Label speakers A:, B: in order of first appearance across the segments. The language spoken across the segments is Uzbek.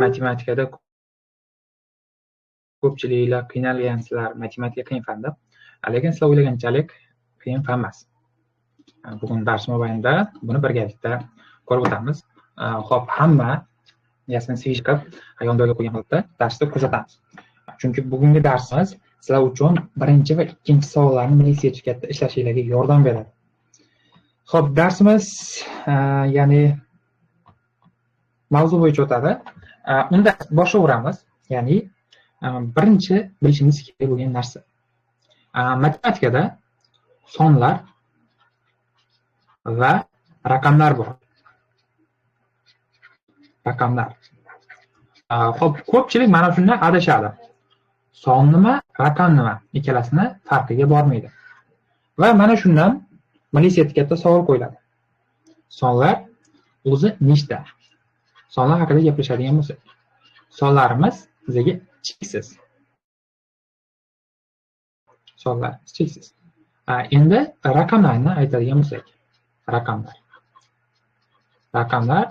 A: Matematikada ko'pchiliklar qiynalgansizlar, matematika qiyin fan deb. Lekin sizlar o'ylaganchalik qiyin fan emas. Bugun dars mobaynida buni birgalikda ko'rib o'tamiz. Xo'p, hamma miyasini svij qilib, yondoyga qo'ygan holatda darsni kuzatamiz. Chunki bugungi darsimiz sizlar uchun birinchi va ikkinchi savollarni milliy sertifikatda ishlashinglarga yordam beradi. Xo'p, darsimiz ya'ni mavzu bo'yicha o'tadi. Unda boshlayveramiz, ya'ni birinchi bilishimiz kerak bo'lgan narsa. Matematikada sonlar va raqamlar bor. Raqamlar. Xo'p, ko'pchilik mana shundan adashadi. Son nima, raqam nima? Ikkalasini farqiga bormaydi. Va mana shundan milliy sertifikatda savol qo'yiladi. Sonlar o'zi nechta? Sonlar haqida gaplashadigan bo'lsak, sonlarimiz bizga cheksiz. Sonlar cheksiz. Endi raqamlarni aytadigan bo'lsak, raqamlar. Raqamlar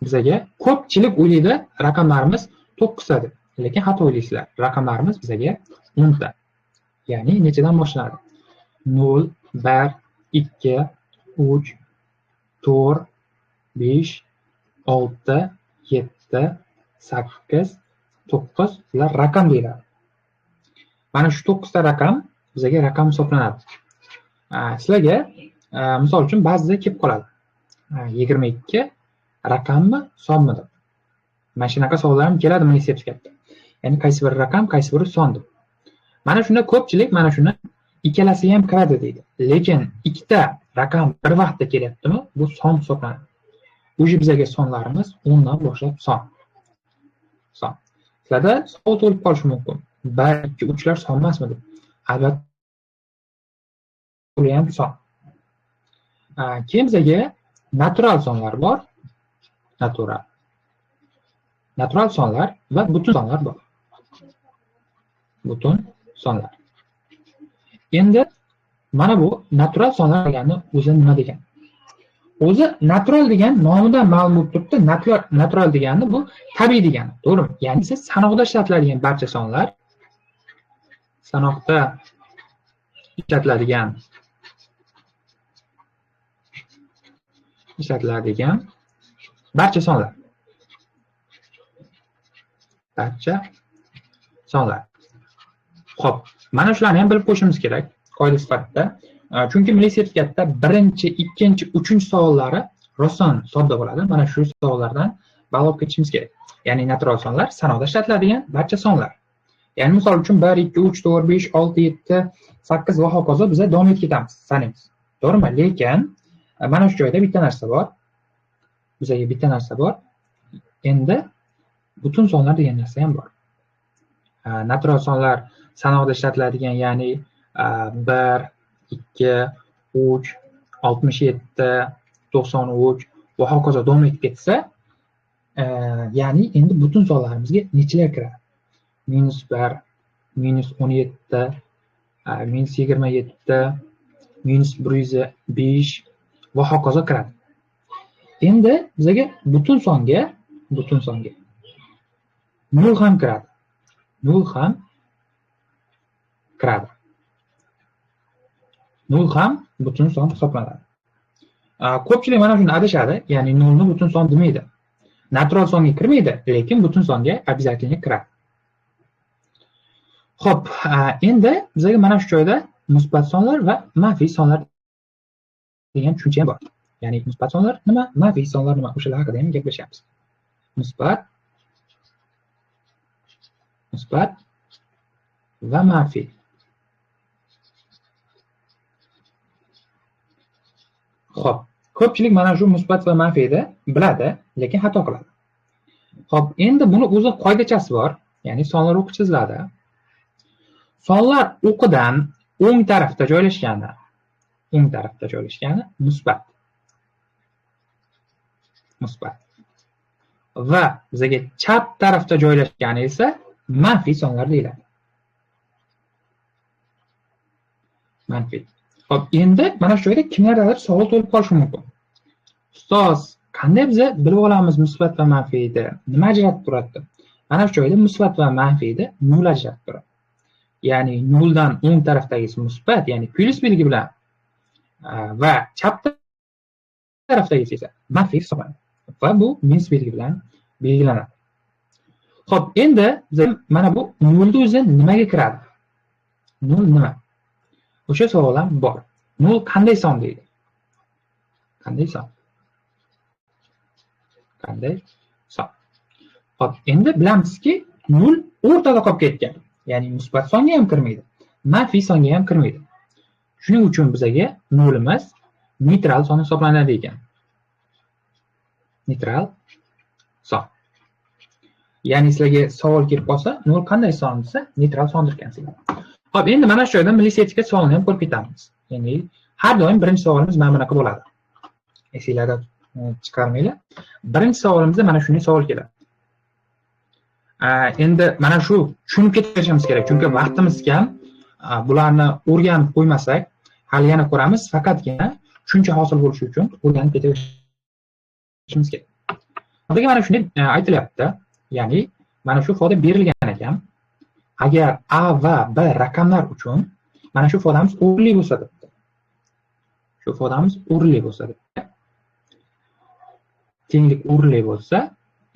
A: bizga ko'pchilik o'ylaydi, raqamlarimiz 9 ta deb. Lekin xato o'ylaysizlar. Raqamlarimiz bizga 10 ta. Ya'ni nechadan boshlanadi? 0, 1, 2, 3, 4, 5, 6, 7, 8, 9 bular raqam deyiladi. Mana shu 9 ta raqam bizga raqam hisoblanadi. Sizlarga misol uchun ba'zida kelib qoladi. 22 raqammi, sonmi deb. Mana shunaqa savollar ham keladi milliy sertifikatda. Ya'ni qaysi bir raqam, qaysi biri son deb. Mana shunda ko'pchilik mana shuni ikkalasi ham kiradi deydi. Lekin ikkita raqam bir vaqtda kelyaptimi, bu son hisoblanadi. O'zi bizga sonlarimiz 10 dan boshlab son. Son. Sizlarda savol to'lib qolishi mumkin. 1, 2, 3 lar son emasmi deb. Albatta ular ham son. Keyin bizga natural sonlar bor. Natural. Natural sonlar va butun sonlar bor. Butun sonlar. Endi mana bu natural sonlar degani o'zi nima degani? O'zi natural degan nomidan ma'lum bo'lib turibdi. Natural degani bu tabiiy degani, to'g'rimi? Ya'ni siz sanoqda ishlatiladigan barcha sonlar, sanoqda ishlatiladigan barcha sonlar. Barcha sonlar. Xo'p, mana shularni ham bilib qo'yishimiz kerak qoida sifatida. Chunki milliy sertifikatda birinchi, ikkinchi, uchinchi savollari rostdan sodda bo'ladi. Mana shu savollardan ball olib ketishimiz kerak. Ya'ni natural sonlar sanoqda ishlatiladigan barcha sonlar. Ya'ni misol uchun 1, 2, 3, 4, 5, 6, 7, 8 va hokazo biz davom etib ketamiz, sanaymiz. To'g'rimi? Lekin mana shu joyda bitta narsa bor. Bizga bitta narsa bor. Endi butun sonlar degan narsa ham bor. Natural sonlar sanoqda ishlatiladigan, ya'ni 1, 2, 3, 67, 93 va hokazo davom etib ketsa, ya'ni endi butun sonlarimizga nechalar kiradi? -1, -17, -27, -105 va hokazo kiradi. Endi bizga butun songa 0 ham kiradi. 0 ham kiradi. 0 ham butun son hisoblanadi. Ko'pchilik mana shuni adashadi, ya'ni 0 ni butun son demaydi. Natural songa kirmaydi, lekin butun songa обязательно kiradi. Xo'p, endi bizga mana shu joyda musbat sonlar va manfiy sonlar degan tushuncha ham bor. Ya'ni musbat sonlar nima, manfiy sonlar nima, o'shalar haqida ham gaplashamiz. Musbat va manfiy. Xo'p, ko'pchilik mana shu musbat va manfiyni biladi, lekin xato qiladi. Xo'p, endi buni o'zi qoidachasi bor, ya'ni sonlar o'qi chiziladi. Sonlar o'qidan o'ng tarafda joylashgani, musbat. Musbat. Va bizga chap tarafda joylashgani esa manfiy sonlar deyiladi. Manfiy. Xo'p, endi mana shu joyda kimlardadir savol to'lib qolishi mumkin. Ustoz, qanday biza bilib olamiz musbat va manfiyni? Nima ajratib turadi? Mana shu joyda musbat va manfiyda 0 ajratib turadi. Ya'ni 0 dan o'ng tarafdagisi musbat, ya'ni plyus belgi bilan va chap tarafdagisi esa manfiy hisoblanadi. Va bu minus belgi bilan belgilanadi. Xo'p, endi mana bu 0 ni o'zi nimaga kiradi? 0 nima? O'sha savol ham bor. 0 qanday son deydi? Qanday son? Qanday son? Xo'p, endi bilamizki 0 o'rtada qolib ketgan. Ya'ni musbat songa ham kirmaydi, manfiy songa ham kirmaydi. Shuning uchun bizaga 0imiz neytral son hisoblanadi ekan. Neytral son. Ya'ni sizlarga savol kelib qolsa, 0 qanday son desa, neytral sondir ekansizlar. Xo'p, endi mana shu joyda milliy sertifikat savolini ham ko'rib ketamiz. Ya'ni har doim birinchi savolimiz mana bunaqa bo'ladi. Esinglarda chiqarmanglar. Birinchi savolimizda mana shunday savol keladi. Endi mana shu tushunib ketishimiz kerak, chunki vaqtimiz kam. Bularni o'rganib qo'ymasak, hali yana ko'ramiz, faqatgina tushuncha hosil bo'lishi uchun o'rganib ketishimiz kerak. Bularga mana shunday aytilyapti, ya'ni mana shu ifoda berilgan ekan. Agar A va B raqamlar uchun mana shu ifodamiz o'rinli bo'lsa debdi. Shu ifodamiz o'rinli bo'lsa debdi. Tenglik o'rinli bo'lsa,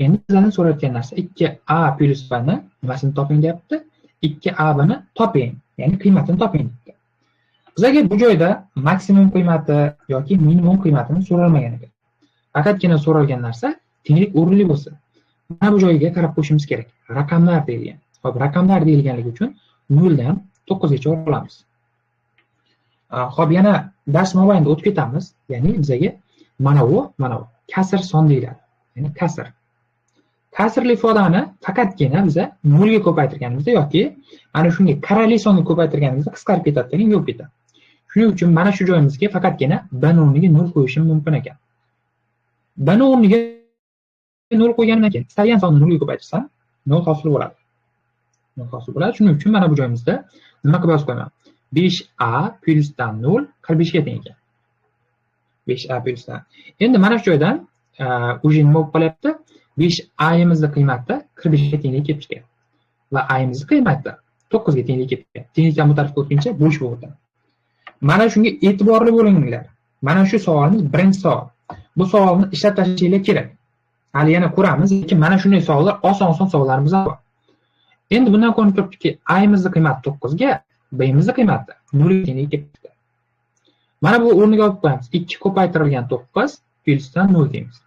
A: endi bizlardan so'rayotgan narsa 2A plyus B ni nimasini toping deyapti? 2A B ni toping, ya'ni qiymatini toping debdi. Bizga bu joyda maksimum qiymati yoki minimum qiymatini so'ralmagan ekan. Faqatgina so'ralgan narsa tenglik o'rinli bo'lsa. Mana bu joyga qarab qo'yishimiz kerak. Raqamlar deyilgan. Xo'p, raqamlar deyilganligi uchun 0 dan 9 gacha olamiz. Xo'p, yana dars mobaynida o'tib ketamiz. Ya'ni bizga mana bu kasr son deyiladi. Ya'ni kasr. Kasrli ifodani faqatgina biza 0 ga ko'paytirganimizda yoki mana shunga karali sonni ko'paytirganimizda qisqarib ketadi, degan yo'q ketadi. Shuning uchun mana shu joyimizga faqatgina b o'rniga 0 qo'yishim mumkin ekan. B o'rniga 0 qo'yganimdan keyin istalgan sonni 0 ga ko'paytirsam 0 hosil bo'ladi. 0 hosil bo'ladi. Shuning uchun mana bu joyimizda nima qilib yozib qo'yaman? 5a plyusdan 0 45 ga teng ekan. 5a plyusdan. Endi mana shu joydan уже nima bo'lib qolyapti? 5a'imizning qiymati 45 ga tenglik kelib chiqyapti. Va a'imizning qiymati 9 ga tenglik kelib chiqyapti. Tenglikdan bu tarafga o'tguncha bo'sh bo'ldi. Mana shunga e'tiborli bo'linglar. Mana shu savolimiz birinchi savol. Bu savolni ishlab tashlashinglar kerak. Hali yana ko'ramiz, lekin mana shunday savollar oson-oson savollarimiz bor. Endi bundan ko'rinib turibdiki, a'imizning qiymati 9 ga, b'imizning qiymati 0 ga tenglik kelib chiqdi. Mana bu o'rniga olib qo'yamiz. 2 ko'paytirilgan 9 plyusdan 0 deymiz.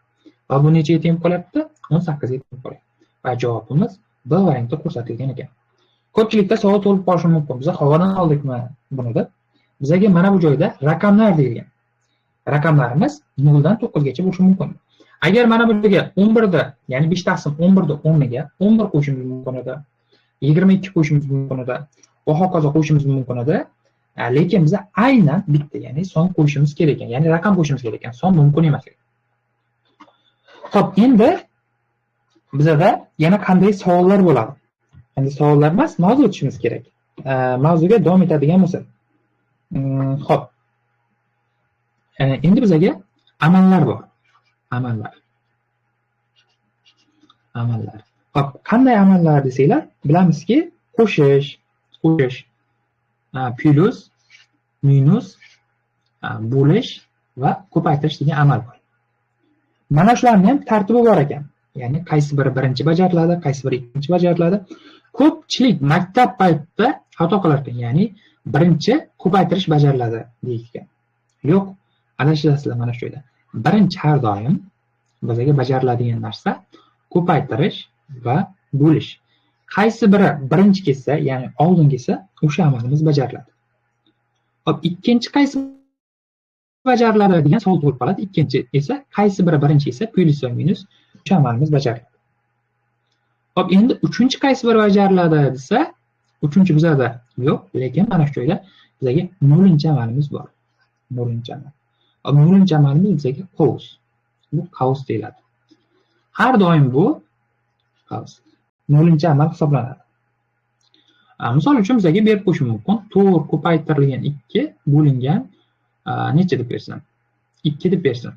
A: Va bu nechaga teng qolyapti? 18 ga teng qolyapti. Va javobimiz B variantida ko'rsatilgan ekan. Ko'pchilikda savol tug'ilib qolishi mumkin. Biz havodan oldikmi buni deb. Bizga mana bu joyda raqamlar deyilgan. Raqamlarimiz 0 dan 9 gacha bo'lishi mumkin. Agar mana bu yerga 11 da, ya'ni 5 taqsim 11 da o'rniga 11 qo'yishimiz mumkin edi. 22 qo'yishimiz mumkin edi. Va hokazo qo'yishimiz mumkin edi. Lekin biz aynan bitta, ya'ni son qo'yishimiz kerak ekan, ya'ni raqam qo'yishimiz kerak ekan. Son mumkin emas ekan. Xo'p, endi bizada yana qanday savollar bo'ladi? Endi savollar emas, mavzu o'tishimiz kerak. Mavzuga davom etadigan bo'lsak. Xo'p. Endi bizaga amallar bor. Amallar. Amallar. Xo'p, qanday amallar desanglar, bilamizki, qo'shish, plyus, minus, bo'lish va ko'paytirish degan amal bor. Mana shularning ham tartibi bor ekan. Ya'ni qaysi biri birinchi bajariladi, qaysi biri ikkinchi bajariladi. Ko'pchilik maktab paytida xato qilar ekan, ya'ni birinchi ko'paytirish bajariladi deyilgan. Yo'q, adashasizlar mana shu yerda. Birinchi har doim bizga bajariladigan narsa ko'paytirish va bo'lish. Qaysi biri birinchi kelsa, ya'ni oldin kelsa, o'sha amalimiz bajariladi. Xo'p, ikkinchi qaysi bajariladi degan savol tug'ilib qoladi. Ikkinchi esa qaysi biri birinchi kelsa, plyus va minus, o'sha amalimiz bajariladi. Xo'p, endi uchinchi qaysi biri bajariladi desa, uchinchi bizada yo'q, lekin mana shu joyda bizga 0-amalimiz bor. 0-amal. 0-amalimiz bizga qavs. Bu qavs deyiladi. Har doim bu qavs 0-amal hisoblanadi. Misol uchun bizga berib qo'yish mumkin. 4 ko'paytirilgan 2 bo'lingan necha deb bersin? 2 deb bersin.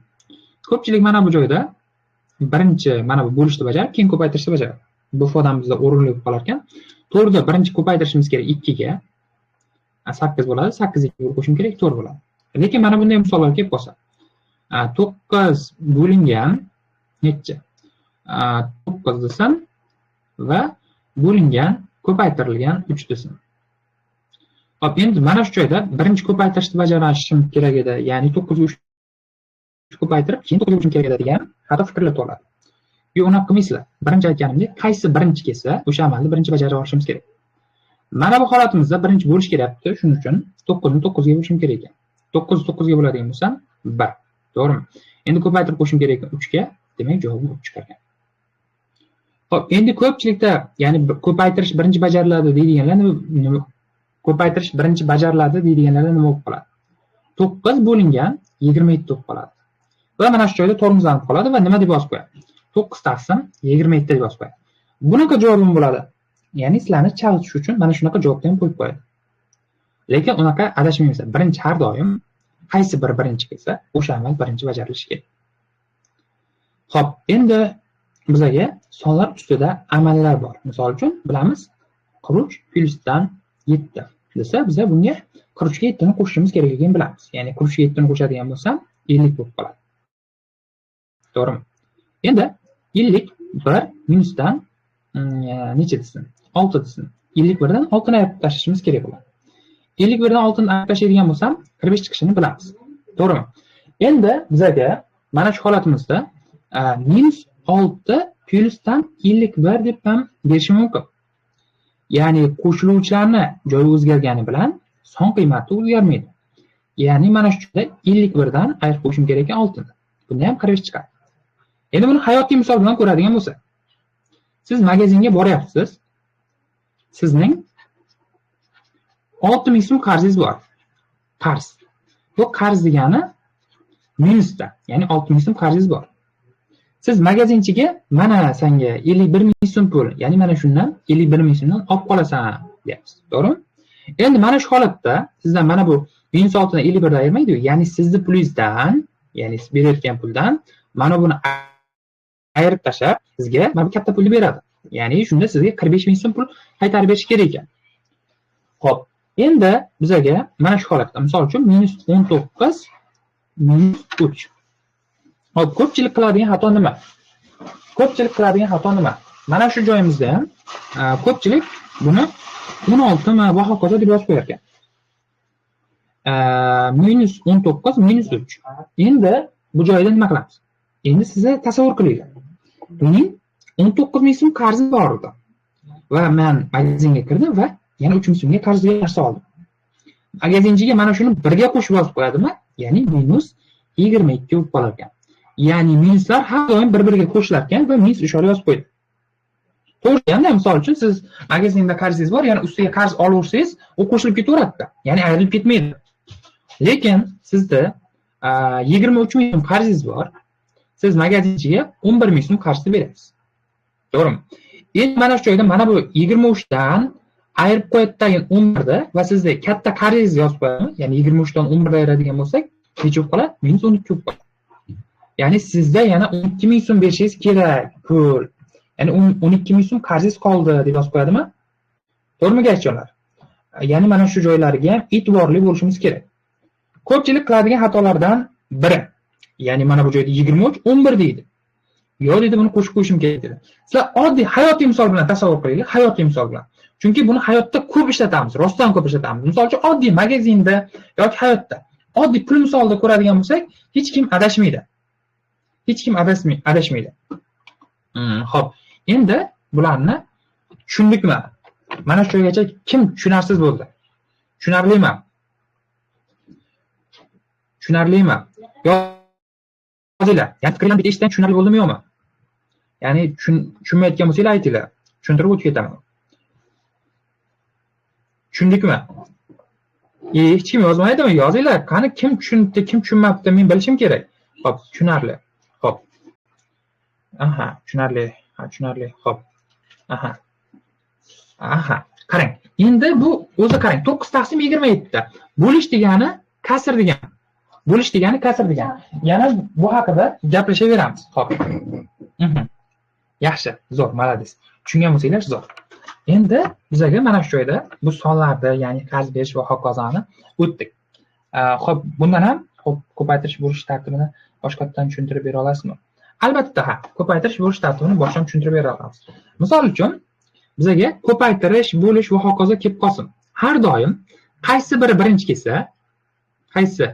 A: Ko'pchilik mana bu joyda birinchi mana bu bo'lishni bajarib, keyin ko'paytirishni bajaradi. Bu ifodamizda o'rinli bo'lib qolar ekan. 4ni birinchi ko'paytirishimiz kerak 2 ga. 8 bo'ladi. 8 ga 2 qo'shim kerak, 4 bo'ladi. Lekin mana bunday misollar kelib qolsa, 9 bo'lingan necha? 9 desam va bo'lingan ko'paytirilgan 3 desam. Hop, endi mana shu joyda birinchi ko'paytirishni bajarishim kerak edi. Ya'ni 9 ga 3 ko'paytirib, keyin 9 ga 3 kerak edi degan xato fikrlar tug'iladi. Yo'q, unaqa qilmaysizlar. Birinchi aytganimdek, qaysi birinchi kelsa, o'sha amalni birinchi bajarib olishimiz kerak. Mana bu holatimizda birinchi bo'lish kerakdi. Shuning uchun 9 ni 9 ga bo'lishim kerak ekan. 9 9 ga bo'ladigan bo'lsam 1. To'g'rimi? Endi ko'paytirib qo'shim kerak ekan 3 ga, demak javobim 3 chiqar ekan. Xo'p, endi ko'pchilikda, ya'ni ko'paytirish birinchi bajariladi deydiganlar nima, ko'paytirish birinchi bajariladi deydiganlarda nima bo'lib qoladi? 9 bo'lingan 27 bo'lib qoladi. Va mana shu joyda tormozlanib qoladi va nima deb yozib qo'yadi? 9 taqsim 27 deb yozib qo'yadi. Bunaqa javobim bo'ladi. Ya'ni sizlarni chalg'itish uchun mana shunaqa javobni ham qo'yib qo'yadi. Lekin unaqa adashmaymiz. Birinchi har doim qaysi bir birinchi kelsa, o'sha amal birinchi bajarilishi kerak. Xo'p, endi bizga sonlar ustida amallar bor. Misol uchun bilamiz, 43 plyusdan 7 desa, biz bunga 43 ga 7 ni qo'shishimiz kerakligini bilamiz. Ya'ni 43 ga 7 ni qo'shadigan bo'lsam, 50 bo'lib qoladi. To'g'rimi? Endi 51 minusdan necha desin? 6 desin. 51 dan 6 ni ayirib tashlashimiz kerak bo'ladi. 51 dan 6 ni ayirib tashlaydigan bo'lsam, 45 chiqishini bilamiz. To'g'rimi? Endi bizga mana shu holatimizda minus 6 plyusdan 51 deb ham berishi mumkin. Ya'ni qo'shiluvchilarni joyi o'zgargani bilan son qiymati o'zgarmaydi. Ya'ni mana shu joyda 51 dan ayirib qo'yishim kerak ekan 6 ni. Bunda ham 45 chiqadi. Endi buni hayotiy misol bilan ko'radigan bo'lsak, siz magazinga boryapsiz. Sizning 6000 so'm qarzingiz bor. Qarz. Bu qarz degani minusda, ya'ni 6000 so'm qarzingiz bor. Siz magazinchiga mana senga 51000 so'm pul, ya'ni mana shundan 51000 so'mdan olib qolasan deyapsiz, to'g'rimi? Endi mana shu holatda sizdan mana bu minus 6 dan 51 dan ayirmaydi-ku, ya'ni sizni pulingizdan, ya'ni siz berayotgan puldan mana buni ayirib tashlab sizga mana bu katta pulni beradi. Ya'ni shunda sizga 45000 so'm pul qaytarib berish kerak ekan. Xo'p, endi bizga mana shu holatda misol uchun minus 19 minus 3. Xo'p, ko'pchilik qiladigan xato nima? Ko'pchilik qiladigan xato nima? Mana shu joyimizda ham ko'pchilik buni 16 va hokazo deb yozib qo'yar ekan. Minus 19 minus 3. Endi bu joyda nima qilamiz? Endi sizlar tasavvur qilinglar. Mening 19000 so'm qarzim bor edi. Va men magazinga kirdim va yana 3000 so'mga qarzga narsa oldim. Magazinchiga mana shuni birga qo'shib yozib qo'yadimi? Ya'ni minus 22 bo'lib qolar ekan. Ya'ni minuslar har doim bir-biriga qo'shilar ekan va minus 3 yozib qo'ydi. To'g'ri, misol uchun siz magazinda qarzingiz bor, ya'ni ustiga qarz olaversangiz, u qo'shilib ketaveradida, ya'ni ayrilib ketmaydi. Lekin sizda 23000 so'm qarzingiz bor, siz magazinchiga 11000 so'm qarzni berasiz. To'g'rimi? Endi mana shu joyda mana bu 23 dan ayirib qo'yadigan 11 da va sizda katta qarzingiz yozib qo'yamiz, ya'ni 23 dan 11 ayiradigan bo'lsak, necha bo'lib qoladi? Minus 12 bo'lib qoladi. Ya'ni sizda yana 12000 so'm berishingiz kerak pul. Ya'ni 12000 so'm qarzingiz qoldi deb yozib qo'yadimi? To'g'rimi, gaychonlar? Ya'ni mana shu joylarga ham e'tiborli bo'lishimiz kerak. Ko'pchilik qiladigan xatolardan biri. Ya'ni mana bu joyda 23 11 deydi. Yo'q deydi, buni qo'shib qo'yishim kerak dedi. Sizlar oddiy hayotiy misol bilan tasavvur qilinglar, hayotiy misol bilan. Chunki buni hayotda ko'p ishlatamiz, rostdan ko'p ishlatamiz. Misol uchun oddiy magazinda yoki hayotda oddiy pul misolida ko'radigan bo'lsak, hech kim adashmaydi. Hech kim adashmaydi. Xo'p, endi bularni tushundikmi? Mana shu joygacha kim tushunarsiz bo'ldi? Tushunarlimi? Tushunarlimi? Yozinglar. Ya'ni fikrlarni bitta eshitdan tushunarli bo'ldimi yo'qmi? Ya'ni tushunmayotgan bo'lsanglar aytinglar. Tushuntirib o'tib ketaman. Tushundikmi? Hech kim yozmaydimi? Yozinglar. Qani kim tushunibdi, kim tushunmabdi, men bilishim kerak. Xo'p, tushunarli. Xo'p. Aha, tushunarli. Ha, tushunarli. Xo'p. Aha. Aha, qarang. Endi bu o'zi qarang, 9 taqsim 27. Bo'lish degani kasr degani. Bo'lish degani kasr degani. Yana bu haqida gaplashaveramiz. Xo'p. Yaxshi, zo'r, молодец. Tushungan bo'lsanglar zo'r. Endi bizaga mana shu joyda bu sonlarni, ya'ni qarz berish va hokozoni o'tdik. Xo'p, bundan ham xo'p ko'paytirish bo'lish tartibini boshqatdan tushuntirib bera olasizmi? Albatta, ha, ko'paytirish bo'lish tartibini boshdan tushuntirib bera olamiz. Misol uchun, bizaga ko'paytirish, bo'lish va hokazo kelib qolsin. Har doim qaysi biri birinchi kelsa, qaysi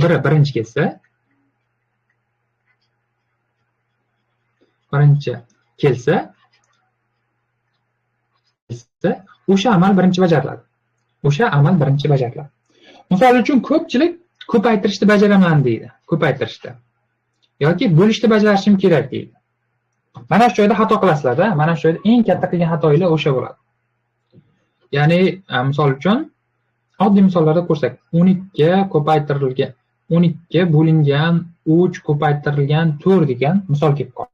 A: biri birinchi kelsa, birinchi kelsa, o'sha amal birinchi bajariladi. O'sha amal birinchi bajariladi. Misol uchun, ko'pchilik ko'paytirishni bajaraman deydi, ko'paytirishda yoki bo'lishni bajarishim kerak deydi. Mana shu joyda xato qilasizlar-da, mana shu joyda eng katta qilgan xatoinglar o'sha bo'ladi. Ya'ni, misol uchun, oddiy misollarda ko'rsak, 12 ko'paytirilgan 12 bo'lingan 3 ko'paytirilgan 4 degan misol kelib qoldi.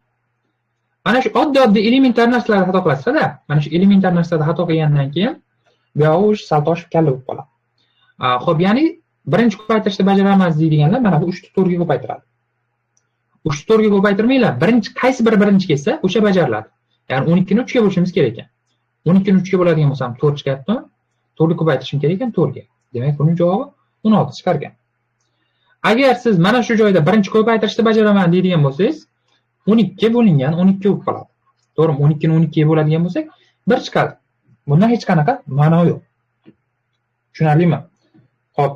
A: Mana shu oddiy elementar narsalarda xato qilasizlar-da, mana shu elementar narsalarda xato qilgandan keyin bu yog'i o'sha sal toshib kalla bo'lib qoladi. Xo'p, ya'ni birinchi ko'paytirishni bajaramiz deydiganlar mana bu 3 ni 4 ga ko'paytiradi. 3 ni 4 ga ko'paytirmanglar, birinchi qaysi biri birinchi kelsa, o'sha bajariladi. Ya'ni 12 ni 3 ga bo'lishimiz kerak ekan. 12 ni 3 ga bo'ladigan bo'lsam 4 chiqyapti. 4 ni ko'paytirishim kerak ekan 4 ga. Demak, buning javobi 16 chiqar ekan. Agar siz mana shu joyda birinchi ko'paytirishni bajaraman deydigan bo'lsangiz, 12 bo'lingan 12 bo'lib qoladi. To'g'rimi? 12 ni 12 ga bo'ladigan bo'lsak, 1 chiqadi. Bundan hech qanaqa ma'no yo'q. Tushunarlimi? Xo'p.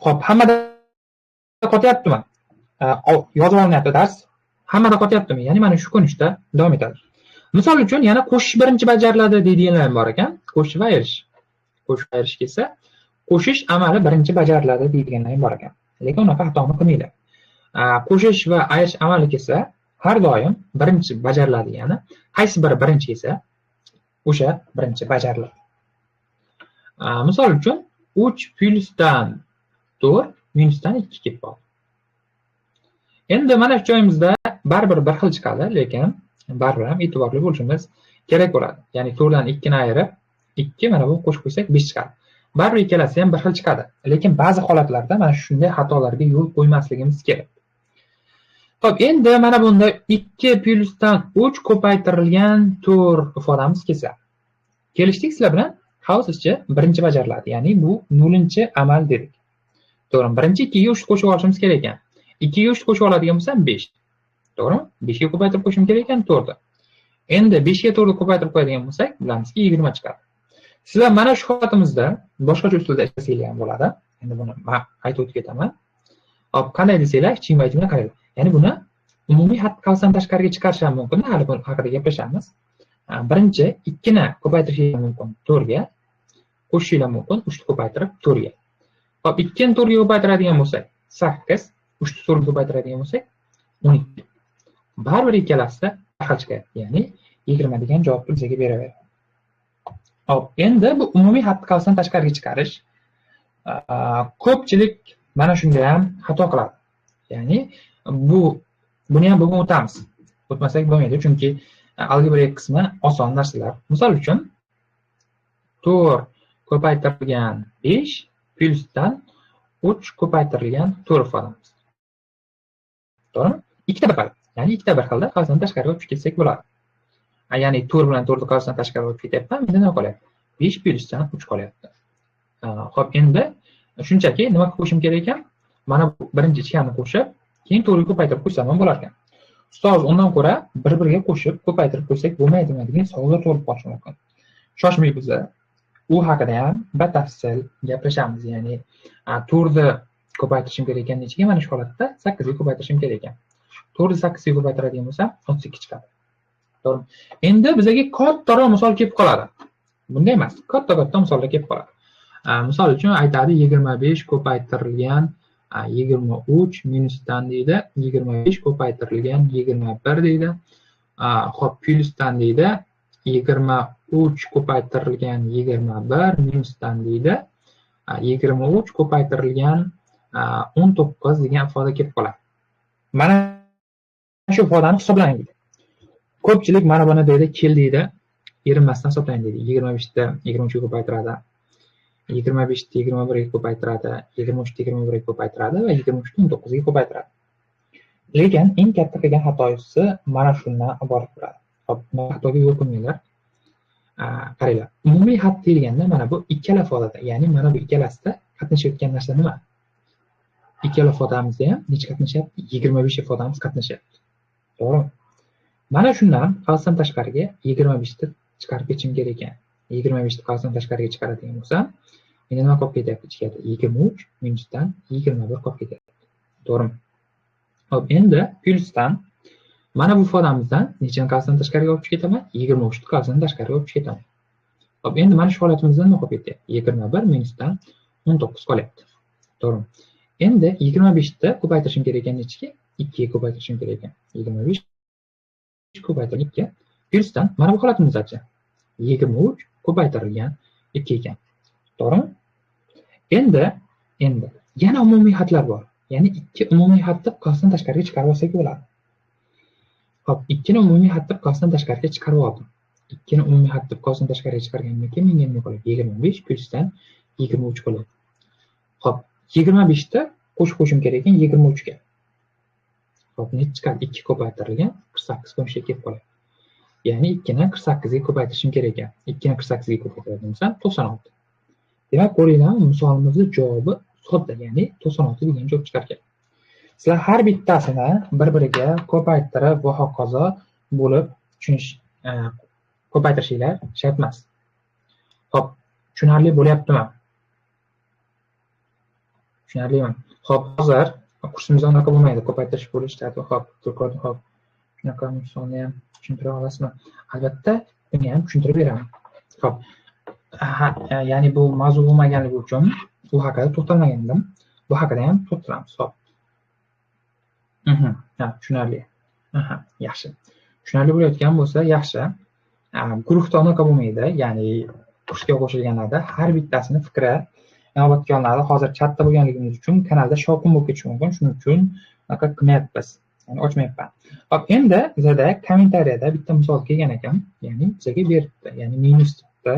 A: Xo'p, hammada qotyaptimi? Yozib olinyapti dars. Hammada qotyaptimi? Ya'ni mana shu ko'rinishda davom etadi. Misol uchun, yana qo'shish birinchi bajariladi deydiganlar ham bor ekan. Qo'shish va ayirish. Qo'shish va ayirish kelsa, qo'shish amali birinchi bajariladi deydiganlar ham bor ekan. Lekin unaqa xatoni qilmanglar. Qo'shish va ayirish amali kelsa, har doim birinchi bajariladi, ya'ni qaysi biri birinchi kelsa, o'sha birinchi bajariladi. Misol uchun, 3 plyusdan 4 minusdan 2 kelib qoldi. Endi mana shu joyimizda baribir bir xil chiqadi, lekin baribir ham e'tiborli bo'lishimiz kerak bo'ladi. Ya'ni 4 dan 2 ni ayirib, 2 mana bu qo'shib qo'ysak 5 chiqadi. Baribir ikkalasi ham bir xil chiqadi. Lekin ba'zi holatlarda mana shunday xatolarga yo'l qo'ymasligimiz kerak. Xo'p, endi mana bunda 2 plyusdan 3 ko'paytirilgan 4 ifodamiz kelsa. Kelishdik sizlar bilan? Havzizcha birinchi bajariladi. Ya'ni bu 0-amal dedik. To'g'rimi? Birinchi 2 ga 3 qo'shib olishimiz kerak ekan. 2 ga 3 qo'shib oladigan bo'lsam 5. To'g'rimi? 5 ga ko'paytirib qo'yishim kerak ekan 4 ni. Endi 5 ga 4 ni ko'paytirib qo'yadigan bo'lsak, bilamizki 20 chiqadi. Sizlar mana shu holatimizda boshqacha usulda ishlasanglar ham bo'ladi. Endi buni men aytib o'tib ketaman. Hop, qanday desanglar, chingbaytimni qaranglar. Ya'ni buni umumiy xat qavsdan tashqariga chiqarish ham mumkin. Hali buni haqida gaplashamiz. Birinchi 2 ni ko'paytirish mumkin 4 ga, qo'shishlar mumkin 3 ni ko'paytirib 4 ga. Hop, 2 ni 4 ga ko'paytiradigan bo'lsak 8, 3 ni 4 ga ko'paytiradigan bo'lsak 12. Baribir ikkalasida bir xil chiqadi. Ya'ni 20 degan javobni bizga beraveradi. Hop, endi bu umumiy xat qavsdan tashqariga chiqarish. Ko'pchilik mana shunga ham xato qiladi. Ya'ni buni ham bugun o'tamiz. O'tmasak bo'lmaydi, chunki algebra qismi oson narsalar. Misol uchun 4 ko'paytirilgan 5 plyusdan 3 ko'paytirilgan 4 ifodamiz. To'g'rimi? Ikkita bir xil. Ya'ni ikkita bir xilda qavsdan tashqariga o'tib ketsak bo'ladi. Ya'ni 4 bilan 4 ni qavsdan tashqariga o'tib ketyapman, endi nima qolyapti? 5 plyusdan 3 qolyapti. Xo'p, endi shunchaki nima qilib qo'yishim kerak ekan? Mana bu birinchi ichkarni qo'shib, keyin 4 ga ko'paytirib qo'ysam ham bo'lar ekan. Ustoz, undan ko'ra bir-biriga qo'shib ko'paytirib qo'ysak bo'lmaydimi degan savollar tug'ilib qolishi mumkin. Shoshmay biz u haqida ham batafsil gaplashamiz. Ya'ni 4 ni ko'paytirishim kerak ekan nechiga? Mana shu holatda 8 ga ko'paytirishim kerak ekan. 4 ni 8 ga ko'paytiradigan bo'lsam 32 chiqadi. To'g'rimi? Endi bizga kattaroq misol kelib qoladi. Bunday emas, katta-katta misollar kelib qoladi. Misol uchun aytadi 25 ko'paytirilgan 23 minusdan deydi, 25 ko'paytirilgan 21 deydi. Xo'p, plyusdan deydi, 23 ko'paytirilgan 21 minusdan deydi, 23 ko'paytirilgan 19 degan ifoda kelib qoladi. Mana shu ifodani hisoblang deydi. Ko'pchilik mana buni deydi, kel deydi, erinmasdan hisoblang deydi. 25 ta 23 ga ko'paytiradi. 25 ta 21 ga ko'paytiradi, 23 ta 21 ga ko'paytiradi va 23 ta 19 ga ko'paytiradi. Lekin eng katta qilgan xatosi mana shundan iborat bo'ladi. Xo'p, xatoga yo'l qo'ymanglar. Qaranglar, umumiy xat deyilganda mana bu ikkala ifodada, ya'ni mana bu ikkalasida qatnashayotgan narsa nima? Ikkala ifodamizda ham necha qatnashyapti? 25 ifodamiz qatnashyapti. To'g'rimi? Mana shundan qavsdan tashqariga 25 ni chiqarib ketishim kerak ekan. 25 ni qavsdan tashqariga chiqaradigan bo'lsam, endi nima qolib ketyapti ichkarida? 23 minusdan 21 qolib ketyapti. To'g'rimi? Xo'p, endi plyusdan mana bu ifodamizdan nechani qavsdan tashqariga olib chiqib ketaman? 23 ni qavsdan tashqariga olib chiqib ketaman. Xo'p, endi mana shu holatimizda nima qolib ketyapti? 21 minusdan 19 qolyapti. To'g'rimi? Endi 25 ni ko'paytirishim kerak ekan nechiga? 2 ga ko'paytirishim kerak ekan. 25 ko'paytirilgan 2 plyusdan mana bu holatimizdachi 23 ko'paytirilgan 2 ekan. To'g'rimi? Endi yana umumiy xatlar bor. Ya'ni 2 umumiy xatni qavsdan tashqariga chiqarib olsak bo'ladi. Xo'p, 2 ni umumiy xatni qavsdan tashqariga chiqarib oldim. 2 ni umumiy xatni qavsdan tashqariga chiqarganimdan keyin menga nima qoladi? 25 plyusdan 23 qoladi. Xo'p, 25 ni qo'shib qo'yishim kerak ekan 23 ga. Xo'p, necha chiqadi? 2 ko'paytirilgan 48 ko'rinishga kelib qoladi. Ya'ni 2 ni 48 ga ko'paytirishim kerak ekan. 2 ni 48 ga ko'paytiradigan bo'lsam 96. Demak, ko'ringlarmi, misolimizning javobi sodda, ya'ni 96 degan javob chiqar ekan. Sizlar har bittasini bir-biriga ko'paytirib va hokazo bo'lib tushunish, ko'paytirishinglar shart emas. Xo'p, tushunarli bo'lyaptimi? Tushunarlimi? Xo'p, hozir kursimizda unaqa bo'lmaydi, ko'paytirish bo'lish tartibi. Xo'p, turklar, xo'p, shunaqa misolni ham tushuntira olasizmi? Albatta, buni ham tushuntirib beraman. Xo'p, ya'ni bu mavzu bo'lmaganligi uchun u haqida to'xtalmagandim. Bu haqida ham to'xtalamiz. Xo'p. Ha, tushunarli. Aha, yaxshi. Tushunarli bo'layotgan bo'lsa, yaxshi. Guruhda unaqa bo'lmaydi, ya'ni kursga qo'shilganlarda har bittasini fikri inobatga olinadi. Hozir chatda bo'lganligimiz uchun kanalda shovqin bo'lib ketishi mumkin. Shuning uchun unaqa qilmayapmiz. Ya'ni ochmayapman. Xo'p, endi bizada kommentariyada bitta misol kelgan ekan, ya'ni bizga beribdi. Ya'ni minus debdi,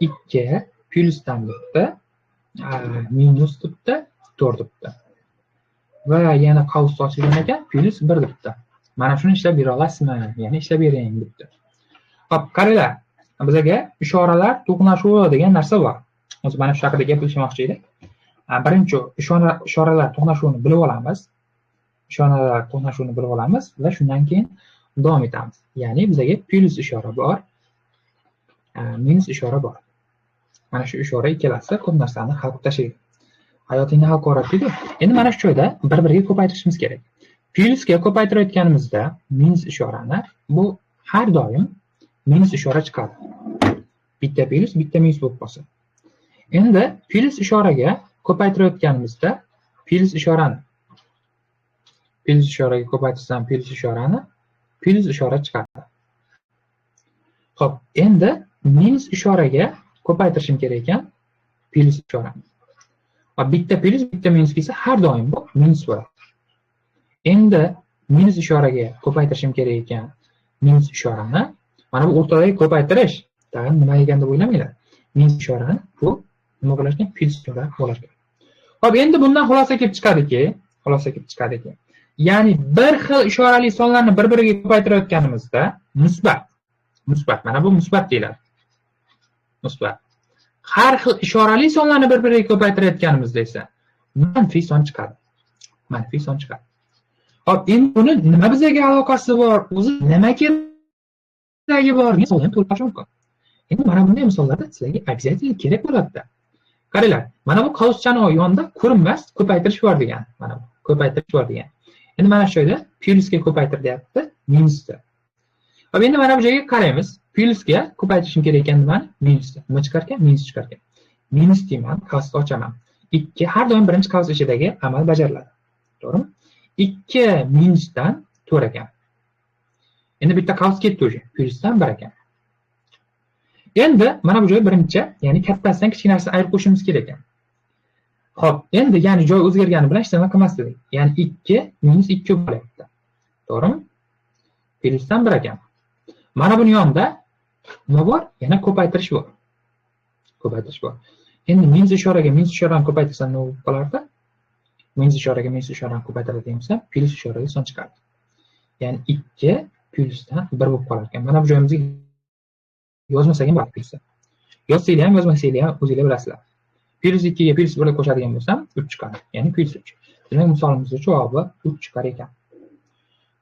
A: 2 plyusdan debdi, minus debdi, 4 debdi. Va yana qavs ochilgan ekan, plyus 1 debdi. Mana shuni ishlab bera olasizmi? Ya'ni ishlab bering debdi. Xo'p, qaranglar, bizga ishoralar to'qnashuvi degan narsa bor. Hozir mana shu haqida gaplashmoqchi edik. Birinchi ishoralar to'qnashuvini bilib olamiz. Ishoralar to'qnashuvini bilib olamiz va shundan keyin davom etamiz. Ya'ni bizga plyus ishora bor, minus ishora bor. Mana shu ishora ikkalasi ko'p narsani hal qilib tashlaydi. Hayotingni hal qilib. Endi mana shu joyda bir-biriga ko'paytirishimiz kerak. Plyusga ko'paytirayotganimizda minus ishorani, bu har doim minus ishora chiqadi. Bitta plyus, bitta minus bo'lib qolsa. Endi plyus ishoraga ko'paytirayotganimizda plyus ishorani, plyus ishoraga ko'paytirsam plyus ishorani, plyus ishora chiqadi. Xo'p, endi minus ishoraga ko'paytirishim kerak ekan plyus ishorani. Va bitta plyus, bitta minus kelsa har doim bu minus bo'ladi. Endi minus ishoraga ko'paytirishim kerak ekan minus ishorani. Mana bu o'rtadagi ko'paytirish tag'in nima ekan deb o'ylamanglar. Minus ishorani bu nima bo'lar ekan? Plyus ishora bo'lar ekan. Xo'p, endi bundan xulosa kelib chiqadiki, ya'ni bir xil ishorali sonlarni bir-biriga ko'paytirayotganimizda musbat, mana bu musbat deyiladi. Musbat. Har xil ishorali sonlarni bir-biriga ko'paytirayotganimizda esa manfiy son chiqadi. Manfiy son chiqadi. Xo'p, endi buni nima bizga aloqasi bor? O'zi nima keragi bor? Misolni ham to'liq qilish mumkin. Endi mana bunday misollarda sizlarga обязательно kerak bo'ladi. Qaranglar, mana bu qavschani yonida ko'rinmas ko'paytirish bor degan. Mana bu ko'paytirish bor degan. Endi mana shu joyda plyusga ko'paytir deyapti, minusda. Xo'p, endi mana bu joyga qaraymiz. Plyusga ko'paytirishim kerak ekan nimani? Minusda. Nima chiqar ekan? Minus chiqar ekan. Minus deyman, qavsni ochaman. 2 har doim birinchi qavs ichidagi amal bajariladi. To'g'rimi? 2 minusdan 4 ekan. Endi bitta qavs ketdi o'sha. Plyusdan 1 ekan. Endi mana bu joy birinchi, ya'ni kattasidan kichkinasini ayirib qo'yishimiz kerak ekan. Xo'p, endi ya'ni joy o'zgargani bilan hech nima qilmas dedik. Ya'ni 2 minus 2 bo'lyapti. To'g'rimi? Plyusdan 1 ekan. Mana buni yonida nima bor? Yana ko'paytirish bor. Ko'paytirish bor. Endi minus ishoraga minus ishorani ko'paytirsam nima bo'lib qolardi? Minus ishoraga minus ishorani ko'paytiradigan bo'lsam, plyus ishoraga son chiqadi. Ya'ni 2 plyusdan 1 bo'lib qolar ekan. Mana bu joyimizga yozmasak ham bo'ladi plyusni. Yozsanglar ham, yozmasanglar ham o'zinglar bilasizlar. Plyus 2 ga plyus 1 qo'shadigan bo'lsam 3 chiqadi. Ya'ni plyus 3. Demak, misolimizning javobi 3 chiqar ekan.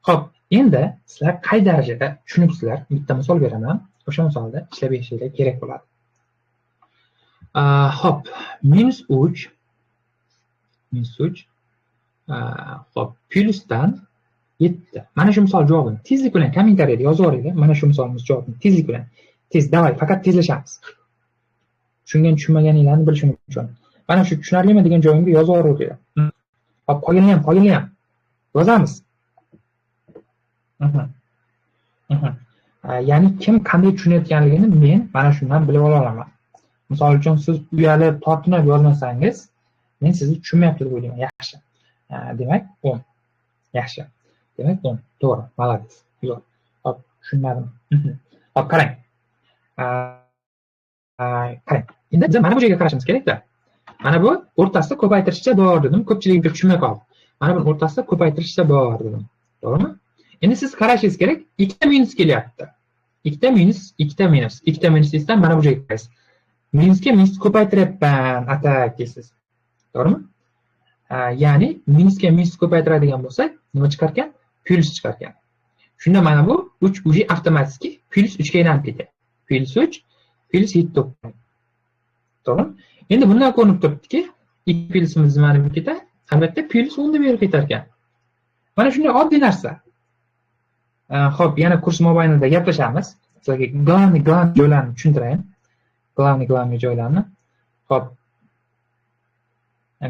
A: Xo'p, endi sizlar qay darajada tushunibsizlar? Bitta misol beraman. O'sha misolda ishlab berishinglar kerak bo'ladi. Xo'p, minus 3 minus 3 xo'p, plyusdan 7. Mana shu misol javobini tezlik bilan kommentariyada yozib yuboringlar. Mana shu misolimiz javobini tezlik bilan. Tez, davay, faqat tezlashamiz. Tushungan, tushunmaganinglarni bilishim uchun. Mana shu tushunarlimi degan joyimga yozib yuboringlar. Xo'p, qolganini ham yozamiz. Ya'ni kim qanday tushunayotganligini men mana shundan bilib ola olaman. Misol uchun siz uyalib, tortinib yozmasangiz, men sizni tushunmayapti deb o'ylayman. Yaxshi. Demak, 10. Yaxshi. Demak, 10. To'g'ri, молодец. Yo'q. Xo'p, tushunmadim. Xo'p, qarang. Qarang. Endi biz mana bu joyga qarashimiz kerak-da. Mana bu o'rtasida ko'paytirishcha bor dedim. Ko'pchilik tushunmay qoldi. Mana buni o'rtasida ko'paytirishcha bor dedim. To'g'rimi? Endi siz qarashingiz kerak, ikkita minus kelyapti. Ikkita minus, ikkita minus, ikkita minus desam mana bu joyga qaraysiz. Minusga minus ko'paytiryapman, atak deysiz. To'g'rimi? Ya'ni minusga minus ko'paytiradigan bo'lsak, nima chiqar ekan? Plyus chiqar ekan. Shunda mana bu 3 уже avtomatik plyus 3 ga aylanib ketadi. Plyus 3, plyus 7 to'playdi. To'g'rimi? Endi bundan ko'rinib turibdiki, 2 plyusimiz nimani berib ketadi? Albatta plyus 10 ni berib ketar ekan. Mana shunday oddiy narsa. Xo'p, yana kurs mobaynida gaplashamiz. Sizlarga главный joylarni tushuntirayin. Главный joylarni. Xo'p.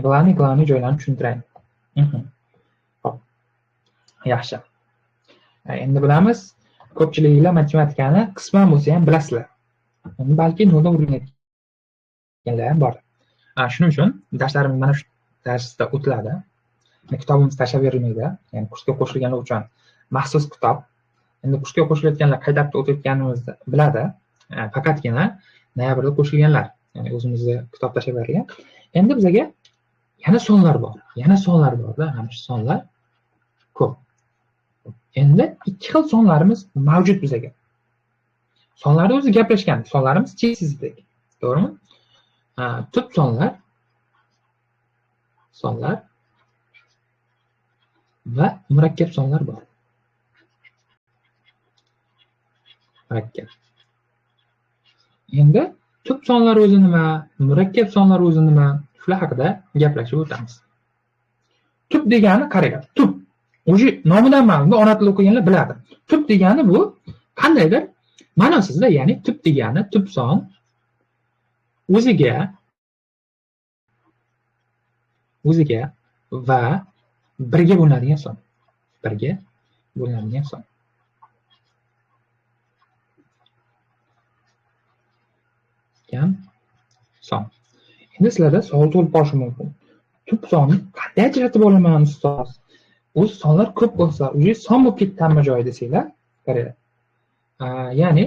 A: Главный joylarni tushuntirayin. Xo'p. Yaxshi. Endi bilamiz, ko'pchiliginglar matematikani qisman bo'lsa ham bilasizlar. Endi balki noldan o'rganayotganlar ham bor. Shuning uchun darslarimiz mana shu darsda o'tiladi. Kitobimiz tashlab berilmaydi. Ya'ni kursga qo'shilganlar uchun maxsus kitob. Endi kursga qo'shilayotganlar qay darsda o'tayotganimizni biladi. Faqatgina noyabrda qo'shilganlar, ya'ni o'zimizda kitob tashlab berilgan. Endi bizga yana sonlar bor. Yana sonlar bor-da, mana shu sonlar ko'p. Endi ikki xil sonlarimiz mavjud bizga. Sonlarda o'zi gaplashgan, sonlarimiz cheksizlik. To'g'rimi? Tub sonlar, sonlar va murakkab sonlar bor. Murakkab. Endi tub sonlar o'zi nima, murakkab sonlar o'zi nima, shular haqida gaplashib o'tamiz. Tub degani qaranglar, tub. O'zi nomidan ma'lum, ona tilida o'qiganlar biladi. Tub degani bu qandaydir ma'nosizda, ya'ni tub degani tub son o'ziga va birga bo'linadigan son. Birga bo'linadigan son. Son. Endi sizlarda savol tug'ilib qolishi mumkin. Tub sonni qanday ajratib olaman ustoz? O'zi sonlar ko'p bo'lsa, o'zi son bo'lib ketdi hamma joyi desanglar, qaranglar. Ya'ni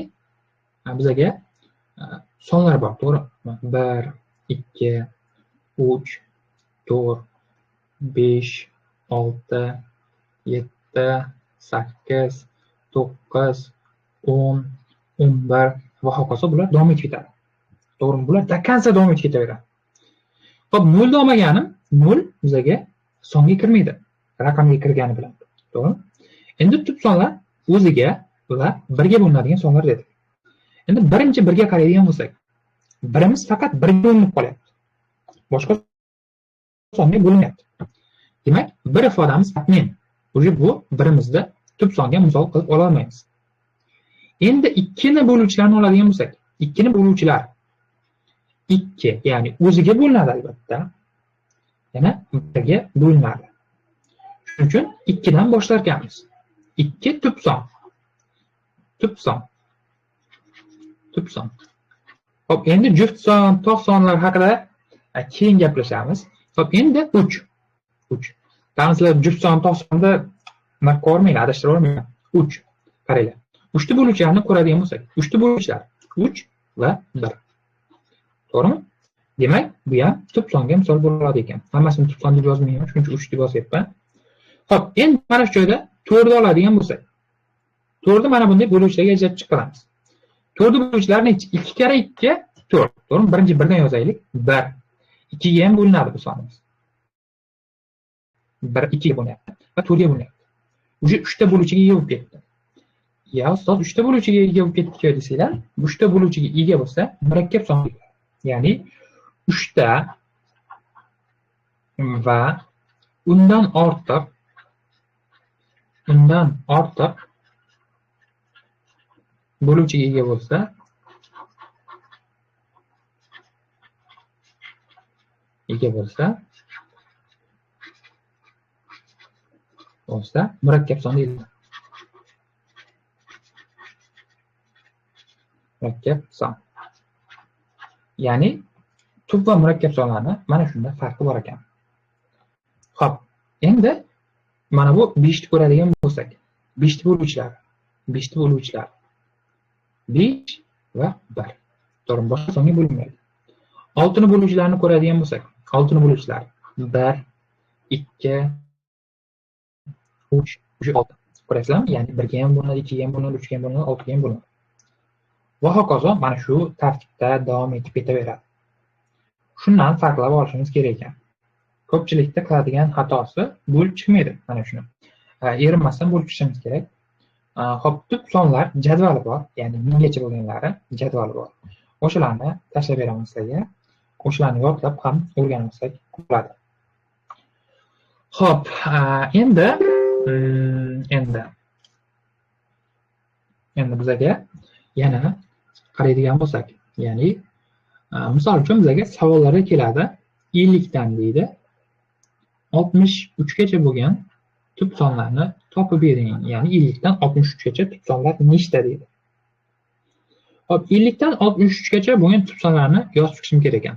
A: bizga sonlar bor, to'g'rimi? 1, 2, 3, 4, 5, 6, 7, 8, 9, 10, 11 va hokazo bular davom etib ketadi. To'g'rimi? Bular до конца davom etib ketaveradi. Xo'p, 0 ni olmaganim, 0 bizga songa kirmaydi, raqamga kirgani bilan. To'g'rimi? Endi tub sonlar o'ziga va birga bo'linadigan sonlar dedik. Endi birinchi birga qaraydigan bo'lsak, birimiz faqat birga bo'linib qolyapti. Boshqa songa bo'linmayapti. Demak, bir ifodamiz tatmin. Уже bu birimizda tub songa misol qilib ola olmaymiz. Endi 2 ni bo'luvchilarni oladigan bo'lsak, 2 ni bo'luvchilar 2, ya'ni o'ziga bo'linadi albatta. Yana birga bo'linadi. Shuning uchun 2 dan boshlar ekanmiz. 2 tub son. Tub son. Tub son. Xo'p, endi juft son, tog' sonlar haqida keyin gaplashamiz. Xo'p, endi 3. 3. Sizlar juft son, tog' sonda nima ko'rmanglar, adashtirib olmanglar. 3. Qaranglar. 3 ta bo'luvchilarni ko'radigan bo'lsak, 3 ta bo'luvchilar 3 va 1. To'g'rimi? Demak, bu ham tub songa misol bo'ladi ekan. Hammasini tub son deb yozmayman, shuning uchun 3 deb yozyapman. Xo'p, endi mana shu joyda 4 ni oladigan bo'lsak, 4 ni mana bunday bo'luvchilarga ajratib chiqaramiz. 4 bo'luvchilar nechi? 2 karra 2 4. To'g'rimi? Birinchi birdan yozaylik. 1. 2 ga ham bo'linadi bu sonimiz. 1 2 ga bo'linyapti va 4 ga bo'linyapti. Уже 3 ta bo'luvchiga ega bo'lib ketdi. Ya ustoz 3 ta bo'luvchiga ega bo'lib ketdi desanglar, 3 ta bo'luvchiga ega bo'lsa, murakkab son. Ya'ni 3 ta va undan ortiq bo'luvchiga ega bo'lsa, murakkab son deyiladi. Murakkab son. Ya'ni tub va murakkab sonlarni mana shunda farqi bor ekan. Xo'p, endi mana bu 5 ni ko'radigan bo'lsak, 5 ni bo'luvchilar, 5 ni bo'luvchilar 5 va 1. To'g'rimi? Boshqa songa bo'linmaydi. 6 ni bo'luvchilarni ko'radigan bo'lsak, 6 ni bo'luvchilar 1, 2, 3, 6. Ko'rasizlarmi? Ya'ni 1 ga ham bo'linadi, 2 ga ham bo'linadi, 3 ga ham bo'linadi, 6 ga ham bo'linadi. Va hokazo mana shu tartibda davom etib ketaveradi. Shundan farqlab olishimiz kerak ekan. Ko'pchilikda qiladigan xatosi bo'lib chiqmaydi mana shuni. Erinmasdan bo'lib chiqishimiz kerak. Xo'p, tub sonlar jadvali bor, ya'ni minggacha bo'lganlari jadvali bor. O'shalarni tashlab beramiz sizlarga. O'shalarni yodlab ham o'rgansak bo'ladi. Xo'p, endi bizaga yana qaraydigan bo'lsak, ya'ni misol uchun bizaga savollarda keladi 50 dan deydi. 63 gacha bo'lgan tub sonlarni topib bering. Ya'ni 50 dan 63 gacha tub sonlar nechta deydi. Xo'p, 50 dan 63 gacha bo'lgan tub sonlarni yozib chiqishim kerak ekan.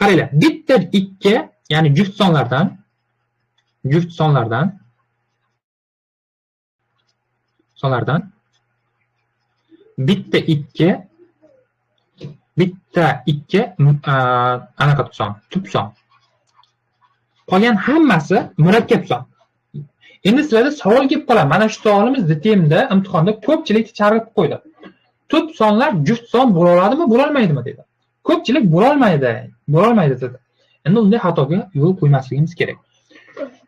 A: Qaranglar, bitta 2, ya'ni juft sonlardan bitta 2, bitta 2 anaqa son, tub son. Qolgan hammasi murakkab son. Endi sizlarda savol kelib qoladi. Mana shu savolimiz DTMda imtihonda ko'pchilik chalg'itib qo'ydi. Tub sonlar juft son bo'la oladimi, bo'la olmaydimi dedi. Ko'pchilik bo'la olmaydi dedi. Endi unday xatoga yo'l qo'ymasligimiz kerak.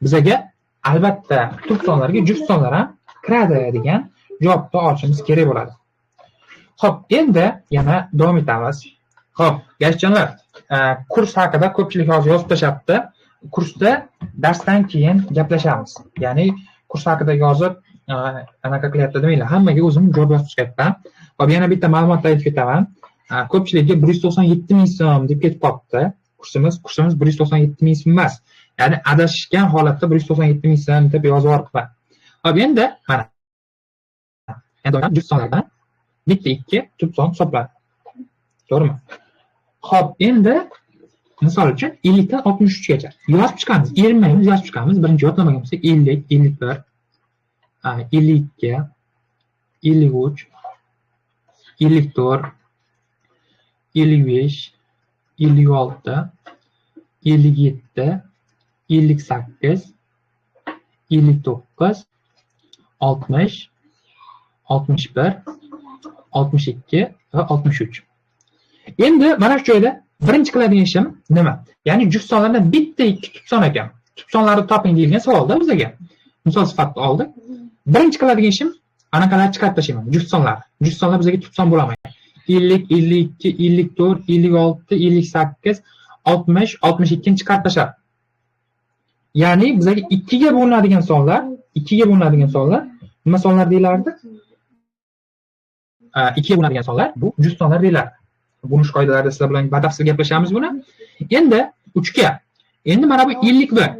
A: Bizaga albatta tub sonlarga juft sonlar ham kiradi degan javobni olishimiz kerak bo'ladi. Xo'p, endi yana davom etamiz. Xo'p, gashjonlar, kurs haqida ko'pchilik hozir yozib tashlabdi. Kursda darsdan keyin gaplashamiz. Ya'ni kurs haqida yozib, anaqa qilyapti demanglar. Hammaga o'zim javob yozib chiqyapman. Xo'p, yana bitta ma'lumot aytib ketaman. Ko'pchilikka 197 ming so'm deb ketib qolibdi. Kursimiz 197 ming so'm emas. Ya'ni adashgan holatda 197 ming so'm deb yozib yuboribman. Xo'p, endi mana. Endi juft sonlardan bitta 2 tub son hisoblanadi. To'g'rimi? Xo'p, endi misol uchun 50 dan 63 gacha yozib chiqamiz. Erinmaymiz, yozib chiqamiz. Birinchi yodlamagan bo'lsak 50, 51, 52, 53, 54, 55, 56, 57, 58, 59, 60, 61, 62 va 63. Endi mana shu joyda birinchi qiladigan ishim nima? Ya'ni juft sonlardan bitta 2 tub son ekan. Tub sonlarni toping deyilgan savolda bizga. Misol sifatida oldik. Birinchi qiladigan ishim anaqalarni chiqarib tashlayman, juft sonlar. Juft sonlar bizga tub son bo'la olmaydi. 50, 52, 54, 56, 58, 60, 62 ni chiqarib tashlab. Ya'ni bizga 2 ga bo'linadigan sonlar, 2 ga bo'linadigan sonlar nima sonlar deyilardi? 2 ga bo'linadigan sonlar bu juft sonlar deyiladi. Bo'lish qoidalarida sizlar bilan batafsil gaplashamiz buni. Endi 3 ga. Endi mana bu 51.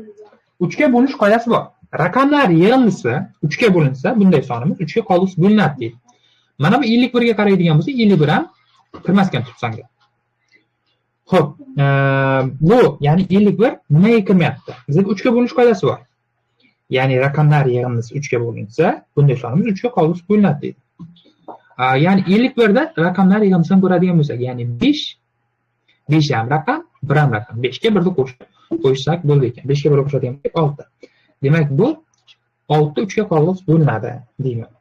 A: 3 ga bo'lish qoidasi bor. Raqamlar yig'indisi 3 ga bo'linsa, bunday sonimiz 3 ga qoldiq bo'linadi deydi. Mana bu 51 ga qaraydigan bo'lsak, 51 ham kirmas ekan tub songa. Xo'p, bu ya'ni 51 nimaga kirmayapti? Bizda 3 ga bo'lish qoidasi bor. Ya'ni raqamlar yig'indisi 3 ga bo'linsa, bunday sonimiz 3 ga qoldiq bo'linadi deydi. Ya'ni 51 da raqamlar yig'indisini ko'radigan bo'lsak, ya'ni 5, 5 ham raqam, Bir ham raqam. 5 ga 1 ni qo'shib qo'ysak bo'ldi ekan. 5 ga 1 qo'shadigan bo'lsak 6. Demak, bu 6 3 ga qoldiq bo'linadi deyman.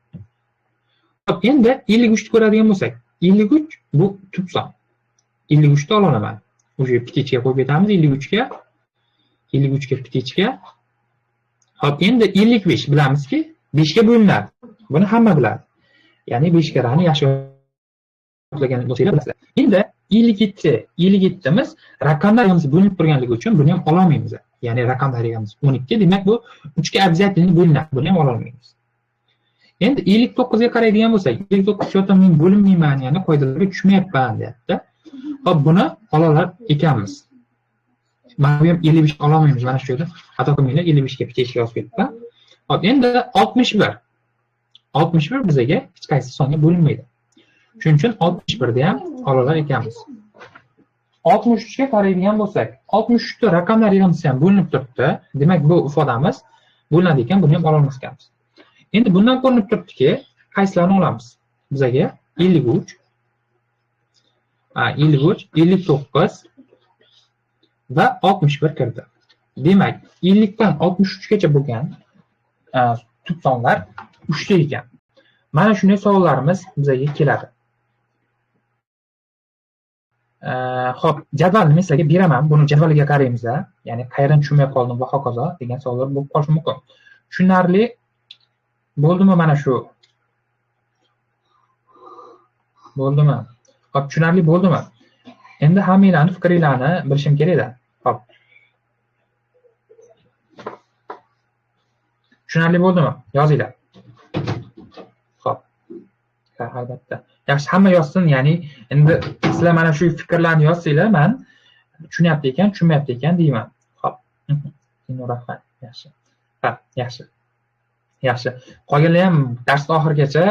A: Xo'p, endi 53 ni ko'radigan bo'lsak, 53 bu tub son. 53 ni ola olaman. O'sha птичка qo'yib ketamiz 53 ga. 53 ga птичка. Xo'p, endi 55 bilamizki, 5 ga bo'linadi. Buni hamma biladi. Ya'ni 5 karani yaxshi yodlagan bo'lsanglar bilasizlar. Endi 57 imiz raqamlarimiz bo'linib turganligi uchun buni ham ola olmaymiz. Ya'ni raqamlarimiz 12, demak bu 3 ga обязательно bo'linadi. Buni ham ola olmaymiz. Endi 59 ga qaraydigan bo'lsak, 59 счетim men bo'linmayman, ya'ni qoidalarga tushmayapman deyapti. Xo'p, buni ola olar ekanmiz. Mana bu ham 55 ola olmaymiz, mana shu yerda xato qilmanglar, 55 ga птичка yozib ketdi. Xo'p, endi 61. 61 bizga hech qaysi songa bo'linmaydi. Shuning uchun 61 ni ham ola olar ekanmiz. 63 ga qaraydigan bo'lsak, 63 ta raqamlar yig'indisi ham bo'linib turibdi. Demak, bu ifodamiz bo'linadi ekan, buni ham ola olmas ekanmiz. Endi bundan ko'rinib turibdiki, qaysilarini olamiz? Bizga 53, 53, 59 va 61 kirdi. Demak, 50 dan 63 gacha bo'lgan tub sonlar 3 ta ekan. Mana shunday savollarimiz bizga keladi. Xo'p, jadvalni men sizlarga beraman. Buni jadvaliga qaraymiz, ya'ni qayerdan tushunmay qoldim va hokazo degan savollar bo'lib qolishi mumkin. Tushunarli bo'ldimi mana shu? Bo'ldimi? Xo'p, tushunarli bo'ldimi? Endi hammanglarning fikringlarni bilishim kerak-da. Xo'p. Tushunarli bo'ldimi? Yozinglar. Xo'p. Ha, albatta. Yaxshi, hamma yozsin, ya'ni endi sizlar mana shu fikrlarni yozsanglar, men tushunyapti ekan, tushunmayapti ekan deyman. Xo'p. Rahmat. Yaxshi. Ha, yaxshi. Yaxshi. Qolganlar ham dars oxirigacha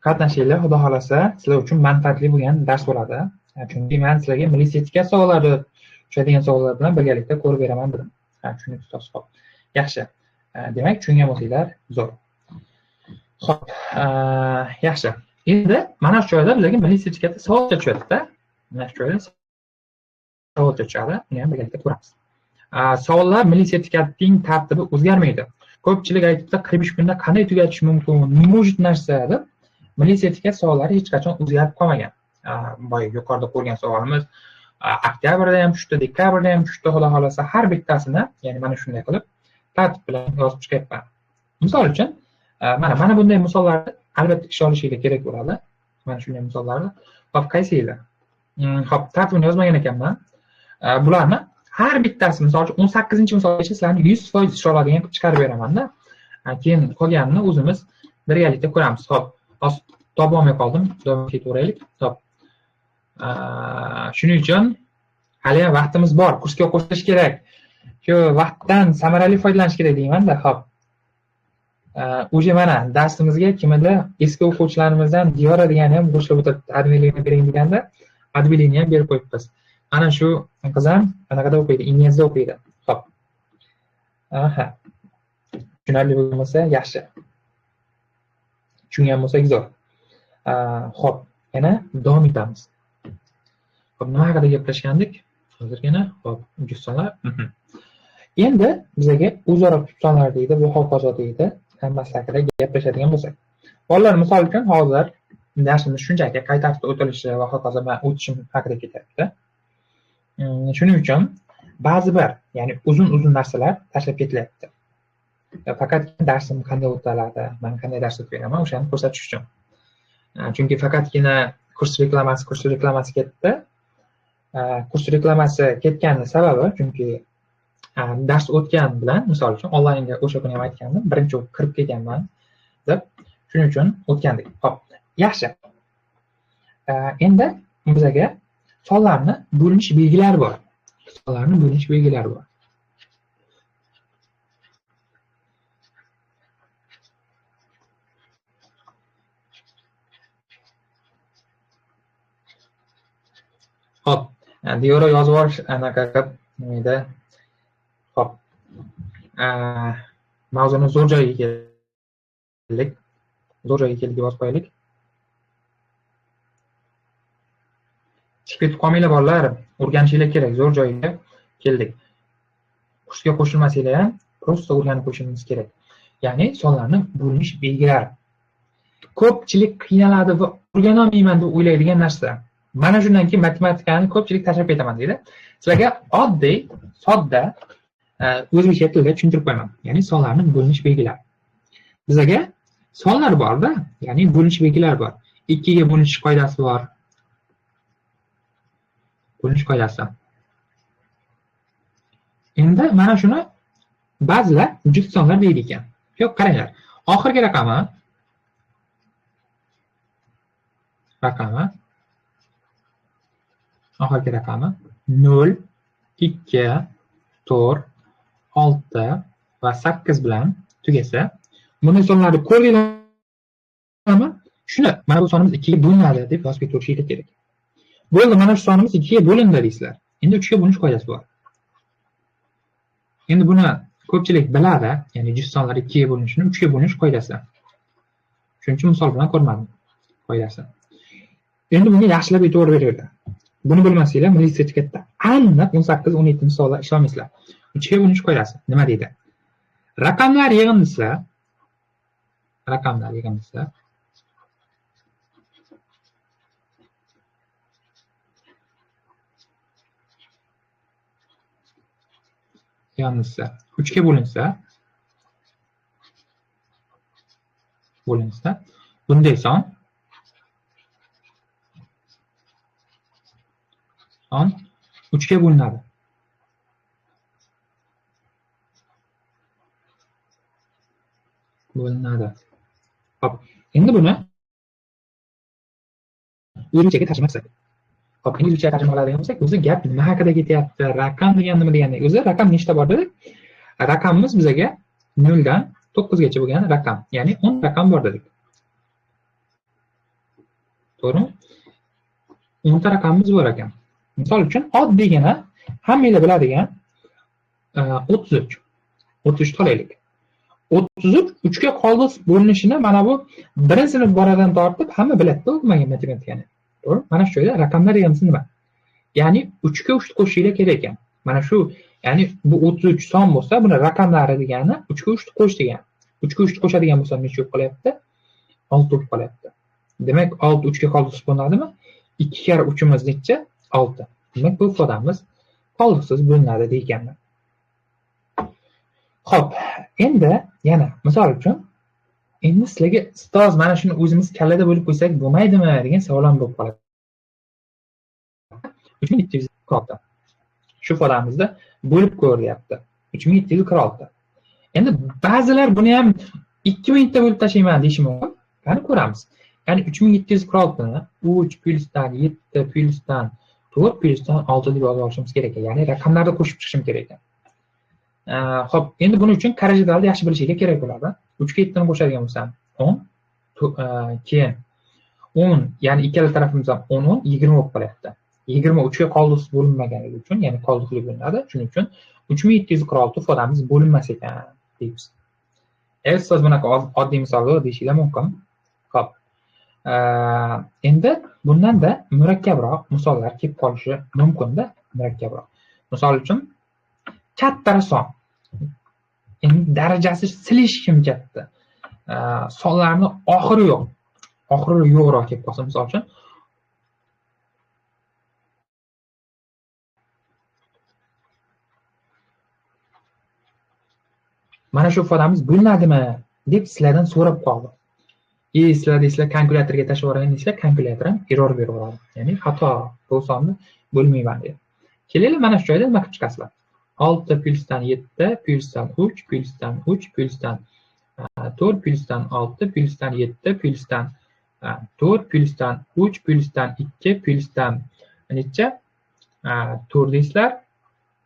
A: qatnashinglar, xudo xolasa, sizlar uchun manfaatli bo'lgan dars bo'ladi. Chunki men sizlarga milliy sertifikat savollari tushadigan savollar bilan birgalikda ko'rib beraman dedim. Ha, tushunib ustoz. Xo'p. Yaxshi. Demak, tushungan bo'lsanglar, zo'r. Xo'p, yaxshi. Endi mana shu joyda bizlarga milliy sertifikatda savolcha tushadi-da. Mana shu joyda savolcha tushadi. Uni ham birgalikda ko'ramiz. Savollar milliy sertifikatning tartibi o'zgarmaydi. Ko'pchilik aytibdi, 45 kunda qanday tugatish mumkin? Не может narsa deb. Milliy sertifikat savollari hech qachon o'zgarib qolmagan. Boya yuqorida ko'rgan savolimiz oktyabrda ham tushdi, dekabrda ham tushdi, xudo xolasa har bittasini, ya'ni mana shunday qilib tartib bilan yozib chiqyapman. Misol uchun, mana bunday misollarni albatta ish olishinglar kerak bo'ladi. Mana shunday misollarni. Xo'p, qaysinglar? Xo'p, tartibini yozmagan ekanman. Bularni har bittasi, misol uchun 18-misolgacha sizlarni 100% ish oladigan qilib chiqarib beraman-da. Keyin qolganini o'zimiz birgalikda ko'ramiz. Xo'p, hozir topa olmay qoldim. Davom ketaveraylik. Xo'p. Shuning uchun hali ham vaqtimiz bor, kursga qo'shilish kerak. Shu vaqtdan samarali foydalanish kerak deyman-da. Xo'p. Уже mana darsimizga kimida eski o'quvchilarimizdan Diyora degani ham qo'shilib o'tiribdi. Adminlikni bering deganda adminlikni ham berib qo'yibmiz. Mana shu qiz ham qanaqada o'qiydi? Inglizda o'qiydi. Xo'p. Aha. Tushunarli bo'lmasa yaxshi. Tushungan bo'lsak zo'r. Xo'p, yana davom etamiz. Xo'p, nima haqida gaplashgandik? Hozirgina, xo'p, sonlar. Endi bizga o'zaro sonlar deydi, bu hokazo deydi. Hammasi haqida gaplashadigan bo'lsak. Bolalar, misol uchun hozir darsimiz shunchaki qay tartibda o'tilishi va hokazo men o'tishim haqida ketyapti. Shuning uchun ba'zi bir, ya'ni uzun-uzun narsalar tashlab ketilyapti. Faqat darsim qanday o'tiladi, men qanday dars o'tib beraman, o'shani ko'rsatish uchun. Chunki faqatgina kurs reklamasi ketdi. Kurs reklamasi ketgani sababi, chunki dars o'tgan bilan, misol uchun onlaynga o'sha kuni ham aytgandim, birinchi bo'lib kirib kelganman deb, shuning uchun o'tgandik. Xo'p, yaxshi. Endi bizga sonlarni bo'linish belgilari bor. Sonlarni bo'linish belgilari bor. Xo'p, Diyora yozib yuborish anaqa qilib, nima edi? Xo'p. Mavzuni zo'r joyiga keldik. Zo'r joyiga keldik, yozib qo'yaylik. Chiqib ketib qolmanglar bolalar, o'rganishinglar kerak, zo'r joyga keldik. Kursga qo'shilmasanglar ham prosta o'rganib qo'yishimiz kerak. Ya'ni sonlarni bo'linish belgilari. Ko'pchilik qiynaladi va o'rgana olmayman deb o'ylaydigan narsa. Mana shundan keyin matematikani ko'pchilik tashlab ketaman deydi. Sizlarga oddiy, sodda o'zbekcha tilda tushuntirib qo'yaman. Ya'ni sonlarni bo'linish belgilari. Bizga sonlar bor-da, ya'ni bo'linish belgilari bor. 2 ga bo'linish qoidasi bor. Bo'linish qoidasi. Endi mana shuni ba'zilar juft sonlar deydi ekan. Yo'q, qaranglar. Oxirgi raqami 0, 2, 4, 6 va 8 bilan tugasa, bunday sonlarni ko'rdinglarmi? Shuni mana bu sonimiz 2 ga bo'linadi deb yozib ketaverishingiz kerak. Bo'ldi, mana shu sonimiz 2 ga bo'lindi deysizlar. Endi 3 ga bo'linish qoidasi bor. Endi buni ko'pchilik biladi, ya'ni juft sonlar 2 ga bo'linishini 3 ga bo'linish qoidasi. Shuning uchun misol bilan ko'rmadim qoidasi. Endi bunga yaxshilab e'tibor beringlar. Buni bilmasanglar, milliy sertifikatda aniq 18, 17 misollar ishlaysizlar. 3 ga bo'linish qoidasi nima deydi? Raqamlar yig'indisi yig'indisi 3 ga bo'linsa bunday son 3 ga bo'linadi. Xo'p, endi buni o'zbekchaga tarjima qilsak. Xo'p, endi o'zbekchaga tarjima qiladigan bo'lsak, o'zi gap nima haqida ketyapti? Raqam degan nima degani? O'zi raqam nechta bor dedik? Raqamimiz bizaga 0 dan 9 gacha bo'lgan raqam, ya'ni 10 raqam bor dedik. To'g'rimi? 10 ta raqamimiz bor ekan. Misol uchun oddiygina hammanglar biladigan 33. 33 olaylik. 33 3 ga qoldiq bo'linishini mana bu 1-sinf boladan tortib hamma biladi-da o'qimagan matematikani. To'g'ri? Mana shu joyda raqamlar deganimiz nima? Ya'ni 3 ga 3 qo'shishinglar kerak ekan. Mana shu, ya'ni bu 33 son bo'lsa, buni raqamlari degani 3 ga 3 qo'sh degani. 3 ga 3 qo'shadigan bo'lsam necha bo'lib qolyapti? 6 bo'lib qolyapti. Demak, 6 3 ga qoldiqsiz bo'linadimi? 2 karra 3imiz necha? 6. Demak, bu ifodamiz qoldiqsiz bo'linadi deganman. Xo'p, endi yana misol uchun endi sizlarga ustoz mana shuni o'zimiz kallada bo'lib qo'ysak bo'lmaydimi degan savol ham bo'lib qoladi. 3746. Shu ifodamizda bo'lib ko'r deyapti. 3746. Endi ba'zilar buni ham 2000 ta bo'lib tashlayman deyishi mumkin. Qani ko'ramiz. Ya'ni 3746 ni 3 plyusdan 7 plyusdan 4 plyusdan 6 deb yozib olishimiz kerak ekan. Ya'ni raqamlarni qo'shib chiqishim kerak ekan. Xo'p, endi buning uchun qarajatlarni yaxshi bilishinglar kerak bo'ladi. 3 ga 7 ni qo'shadigan bo'lsam 10, keyin 10, ya'ni ikkala tarafimiz ham 10, 10, 20 bo'lib qolyapti. 23 ga qoldiqsiz bo'linmaganligi uchun, ya'ni qoldiqli bo'linadi. Shuning uchun 3746 ifodamiz bo'linmas ekan deymiz. Ustoz bunaqa oddiy misol deyishinglar mumkin. Xo'p. Endi bundan-da murakkabroq misollar kelib qolishi mumkin-da, murakkabroq. Misol uchun katta son. Endi darajasi silishkim katta. Sonlarni oxiri yo'q. Oxiri yo'qroq kelib qolsa, misol uchun mana shu ifodamiz bo'linadimi deb sizlardan so'rab qoldi. Sizlar deysizlar kalkulyatorga tashlab yuborayin deysizlar, kalkulyator ham error berib yuboradi. Ya'ni xato, bu sonni bo'lmayman deydi. Kelinglar mana shu joyda nima qilib chiqasizlar? 6 plyusdan 7 plyusdan 3 plyusdan 3 plyusdan 4 plyusdan 6 plyusdan 7 plyusdan 4 plyusdan 3 plyusdan 2 plyusdan necha? 4 deysizlar.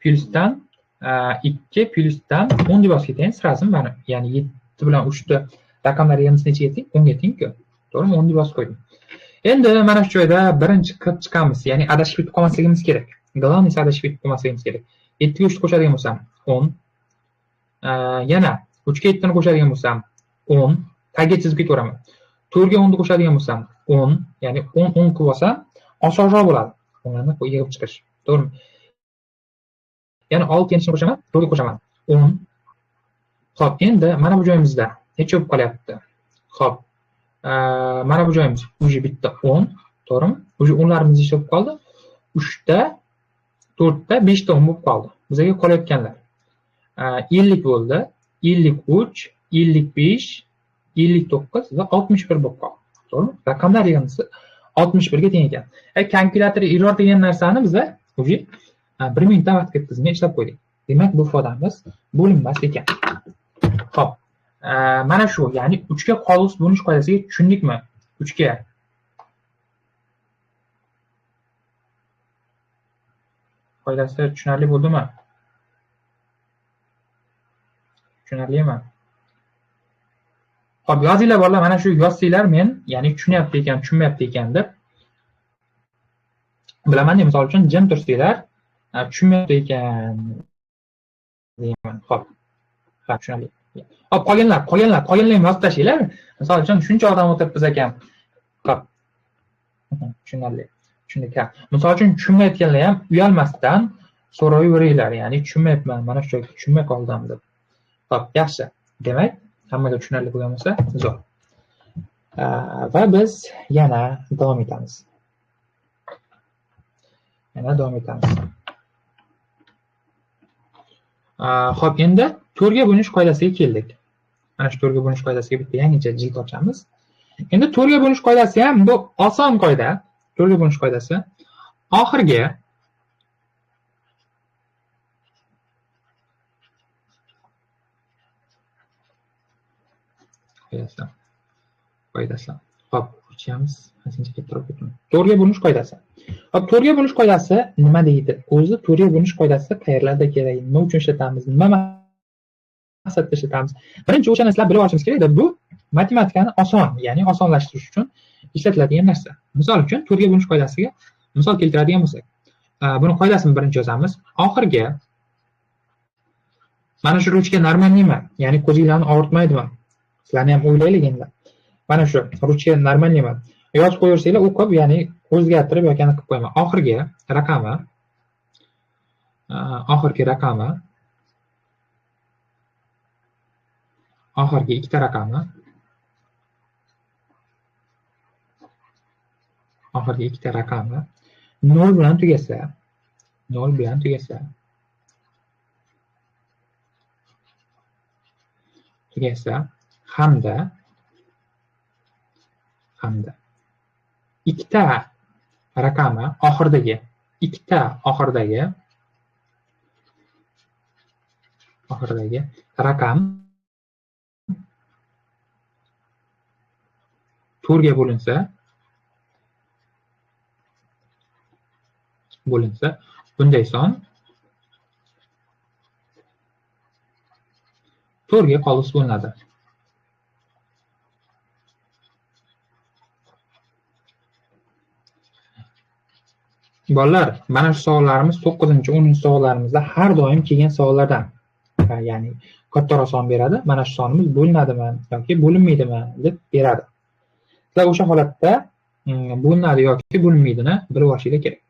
A: Plyusdan 2 plyusdan 10 deb yozib ketayin, sirasi mana, ya'ni 7 bilan 3 ni raqamlar yig'indisi nechaga teng? 10 ga teng-ku. To'g'rimi? 10 deb yozib qo'ydim. Endi mana shu joyda birinchi qilib chiqamiz, ya'ni adashib ketib qolmasligimiz kerak. Главное, adashib ketib qolmasligimiz kerak. 7 ga 3 qo'shadigan bo'lsam 10. Yana 3 ga 7 ni qo'shadigan bo'lsam 10, tagga chizib ketaveraman. 4 ga 10 ni qo'shadigan bo'lsam 10, ya'ni 10 10 qilib olsam osonroq bo'ladi. O'nlarni yig'ib chiqish. To'g'rimi? Ya'ni 6 nechini qo'shaman? 4 ga qo'shaman. 10. Xo'p, endi mana bu joyimizda necha bo'lib qolyapti? Xo'p, mana bu joyimiz уже bitta 10, to'g'rimi? Уже o'nlarimiz necha bo'lib qoldi? 3 ta, 4 ta, 5 ta 10 bo'lib qoldi. Bizga qolayotganlar 50 bo'ldi, 53, 55, 59 va 61 bo'lib qoldi. To'g'rimi? Raqamlar yig'indisi 61 ga teng ekan. Kalkulyator error degan narsani biza уже 1 minutdan vaqt ketkazmay ishlab qo'ydik. Demak, bu ifodamiz bo'linmas ekan. Xo'p, mana shu, ya'ni 3 ga qoldiq bo'lish qoidasiga tushundikmi? 3 ga qoidasi tushunarli bo'ldimi? Tushunarlimi? Xo'p, yozinglar bolalar, mana shu yozsanglar men, ya'ni tushunyapti ekan, tushunmayapti ekan deb bilaman. Misol uchun jim tursanglar, tushunmayapti ekan deyman. Xo'p. Ha, tushunarli. Xo'p, qolganlar ham yozib tashlanglar. Misol uchun shuncha odam o'tiribmiz ekan. Xo'p. Tushunarli. Tushundik. Misol uchun tushunmayotganlar ham uyalmasdan so'rayveringlar, ya'ni tushunmayapman, mana shu joyga tushunmay qoldim deb. Xo'p, yaxshi. Demak, hammaga tushunarli bo'lgan bo'lsa, zo'r. Va biz yana davom etamiz. Xo'p, endi 4 ga bo'lish qoidasiga keldik. Mana shu 4 ga bo'lish qoidasiga bitta yangicha jild ochamiz. Endi 4 ga bo'lish qoidasi ham bu oson qoida. 4 ga bo'lish qoidasi oxirgi qoidasi. Xo'p, ochamiz. Ancha kattaroq ketdim. 4 ga bo'lish qoidasi. Xo'p, 4 ga bo'lish qoidasi nima deydi? O'zi 4 ga bo'lish qoidasi qayerlarda kerak? Nima uchun ishlatamiz? Nima maqsadda ishlatamiz? Birinchi o'shani sizlar bilib olishimiz kerak. Bu matematikani oson, ya'ni osonlashtirish uchun ishlatiladigan narsa. Misol uchun 4 ga bo'lish qoidasiga misol keltiradigan bo'lsak, buni qoidasini birinchi yozamiz. Oxirgi mana shu ruchka normalnimi? Ya'ni ko'zinglarni og'ritmaydimi? Sizlarni ham o'ylaylik endi. Mana shu ruchka normalnimi? Yozib qo'yaversanglar o'qib, ya'ni o'zgartirib yoki aniq qilib qo'yaman. Oxirgi raqami, oxirgi ikkita raqami, oxirgi ikkita raqami 0 bilan tugasa, 0 bilan tugasa, hamda ikkita raqami oxiridagi, ikkita oxiridagi raqam 4 ga bo'linsa, bunday son 4 ga qoldiq bo'linadi. Bolalar, mana shu savollarimiz 9-10 savollarimizda har doim kelgan savollardan. Ya'ni kattaroq son beradi, mana shu sonimiz bo'linadimi yoki bo'linmaydimi deb beradi. Sizlar o'sha holatda bo'linadi yoki bo'linmaydini bilib olishinglar kerak.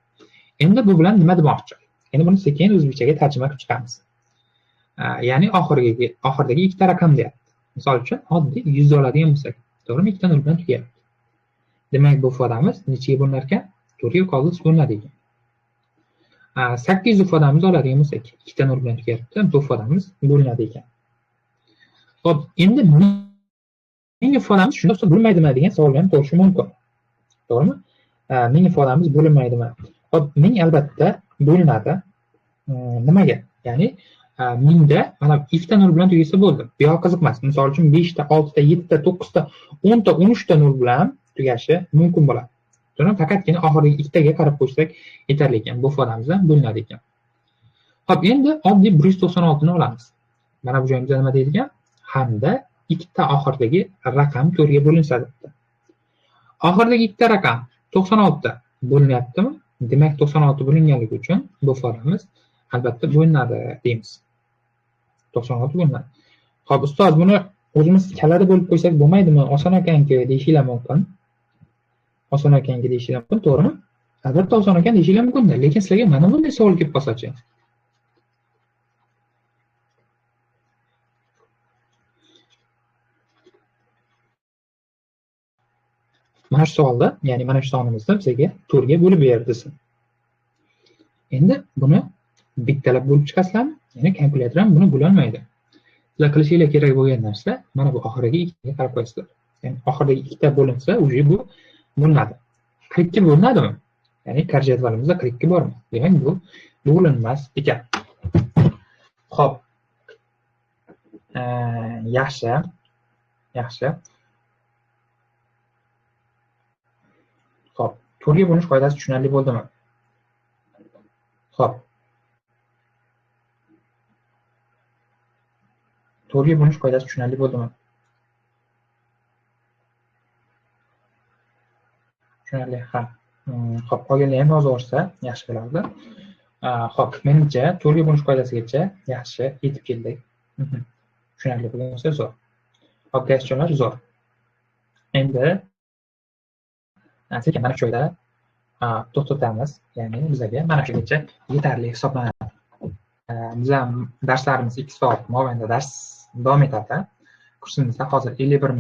A: Endi bu bilan nima demoqchi? Endi buni sekin o'zbekchaga tarjima qilib chiqamiz. Ya'ni oxiridagi ikkita raqam deyapti. Misol uchun, oddiy 100 oladigan bo'lsak, to'g'rimi? Ikkita nol bilan tugayapti. Demak, bu ifodamiz nechaga bo'linar ekan? 4 ga qoldiq bo'linadi ekan. 800 ifodamizni oladigan bo'lsak, ikkita nol bilan tugayapti, bu ifodamiz bo'linadi ekan. Xo'p, endi 1000 ifodamiz shunda bo'lmaydimi degan savol ham tug'ishi mumkin. To'g'rimi? 1000 ifodamiz bo'linmaydimi? Xo'p, 1000 albatta bo'linadi. Nimaga? Ya'ni 1000 da mana ikkita nol bilan tugasa bo'ldi. Bu yoq qiziq emas. Misol uchun 5 ta, 6 ta, 7 ta, 9 ta, 10 ta, 13 ta nol bilan tugashi mumkin bo'ladi. To'g'rimi? Faqatgina oxiridagi ikkitaga qarab qo'ysak yetarli ekan. Bu ifodamiz ham bo'linadi ekan. Xo'p, endi oddiy 196 ni olamiz. Mana bu joyimizda nima deydi ekan? Hamda ikkita oxiridagi raqam 4 ga bo'linsa debdi. Oxiridagi ikkita raqam 96 bo'linyaptimi? Demak, 96 bo'linganligi uchun bu ifodamiz albatta bo'linadi deymiz. 96 bo'linadi. Xo'p, ustoz, buni o'zimiz kallada bo'lib qo'ysak bo'lmaydimi? Oson ekanki deyishinglar mumkin. Oson ekanki deyishinglar mumkin, to'g'rimi? Albatta oson ekan deyishinglar mumkin, lekin sizlarga mana bunday savol kelib qolsa-chi? Mana shu savolda, ya'ni mana shu sonimizni bizga 4 ga bo'lib ber desin. Endi buni bittalab bo'lib chiqasizlarmi? Ya'ni kalkulyator ham buni bo'la olmaydi. Sizlar qilishinglar kerak bo'lgan narsa mana bu oxirgi ikkitaga qarab qo'yasizlar. Ya'ni oxiridagi ikkita bo'linsa, уже bu bo'linadi. 42 bo'linadimi? Ya'ni kar jadvalimizda 42 bormi? Demak, bu bo'linmas ekan. Xo'p. Yaxshi. Yaxshi. Xo'p, 4 ga bo'lish qoidasi tushunarli bo'ldimi? Xo'p. 4 ga bo'lish qoidasi tushunarli bo'ldimi? Tushunarli, ha. Xo'p, qolganlar ham yozib olsa yaxshi bo'lardi. Xo'p, menimcha 4 ga bo'lish qoidasigacha yaxshi yetib keldik. Tushunarli bo'lgan bo'lsa zo'r. Xo'p, gazchalar zo'r. Endi sekin mana shu joyda to'xtatamiz. Ya'ni bizga mana shugacha yetarli hisoblanadi. Biz ham darslarimiz 2 soat mobaynida dars davom etadi. Kursimizda hozir 51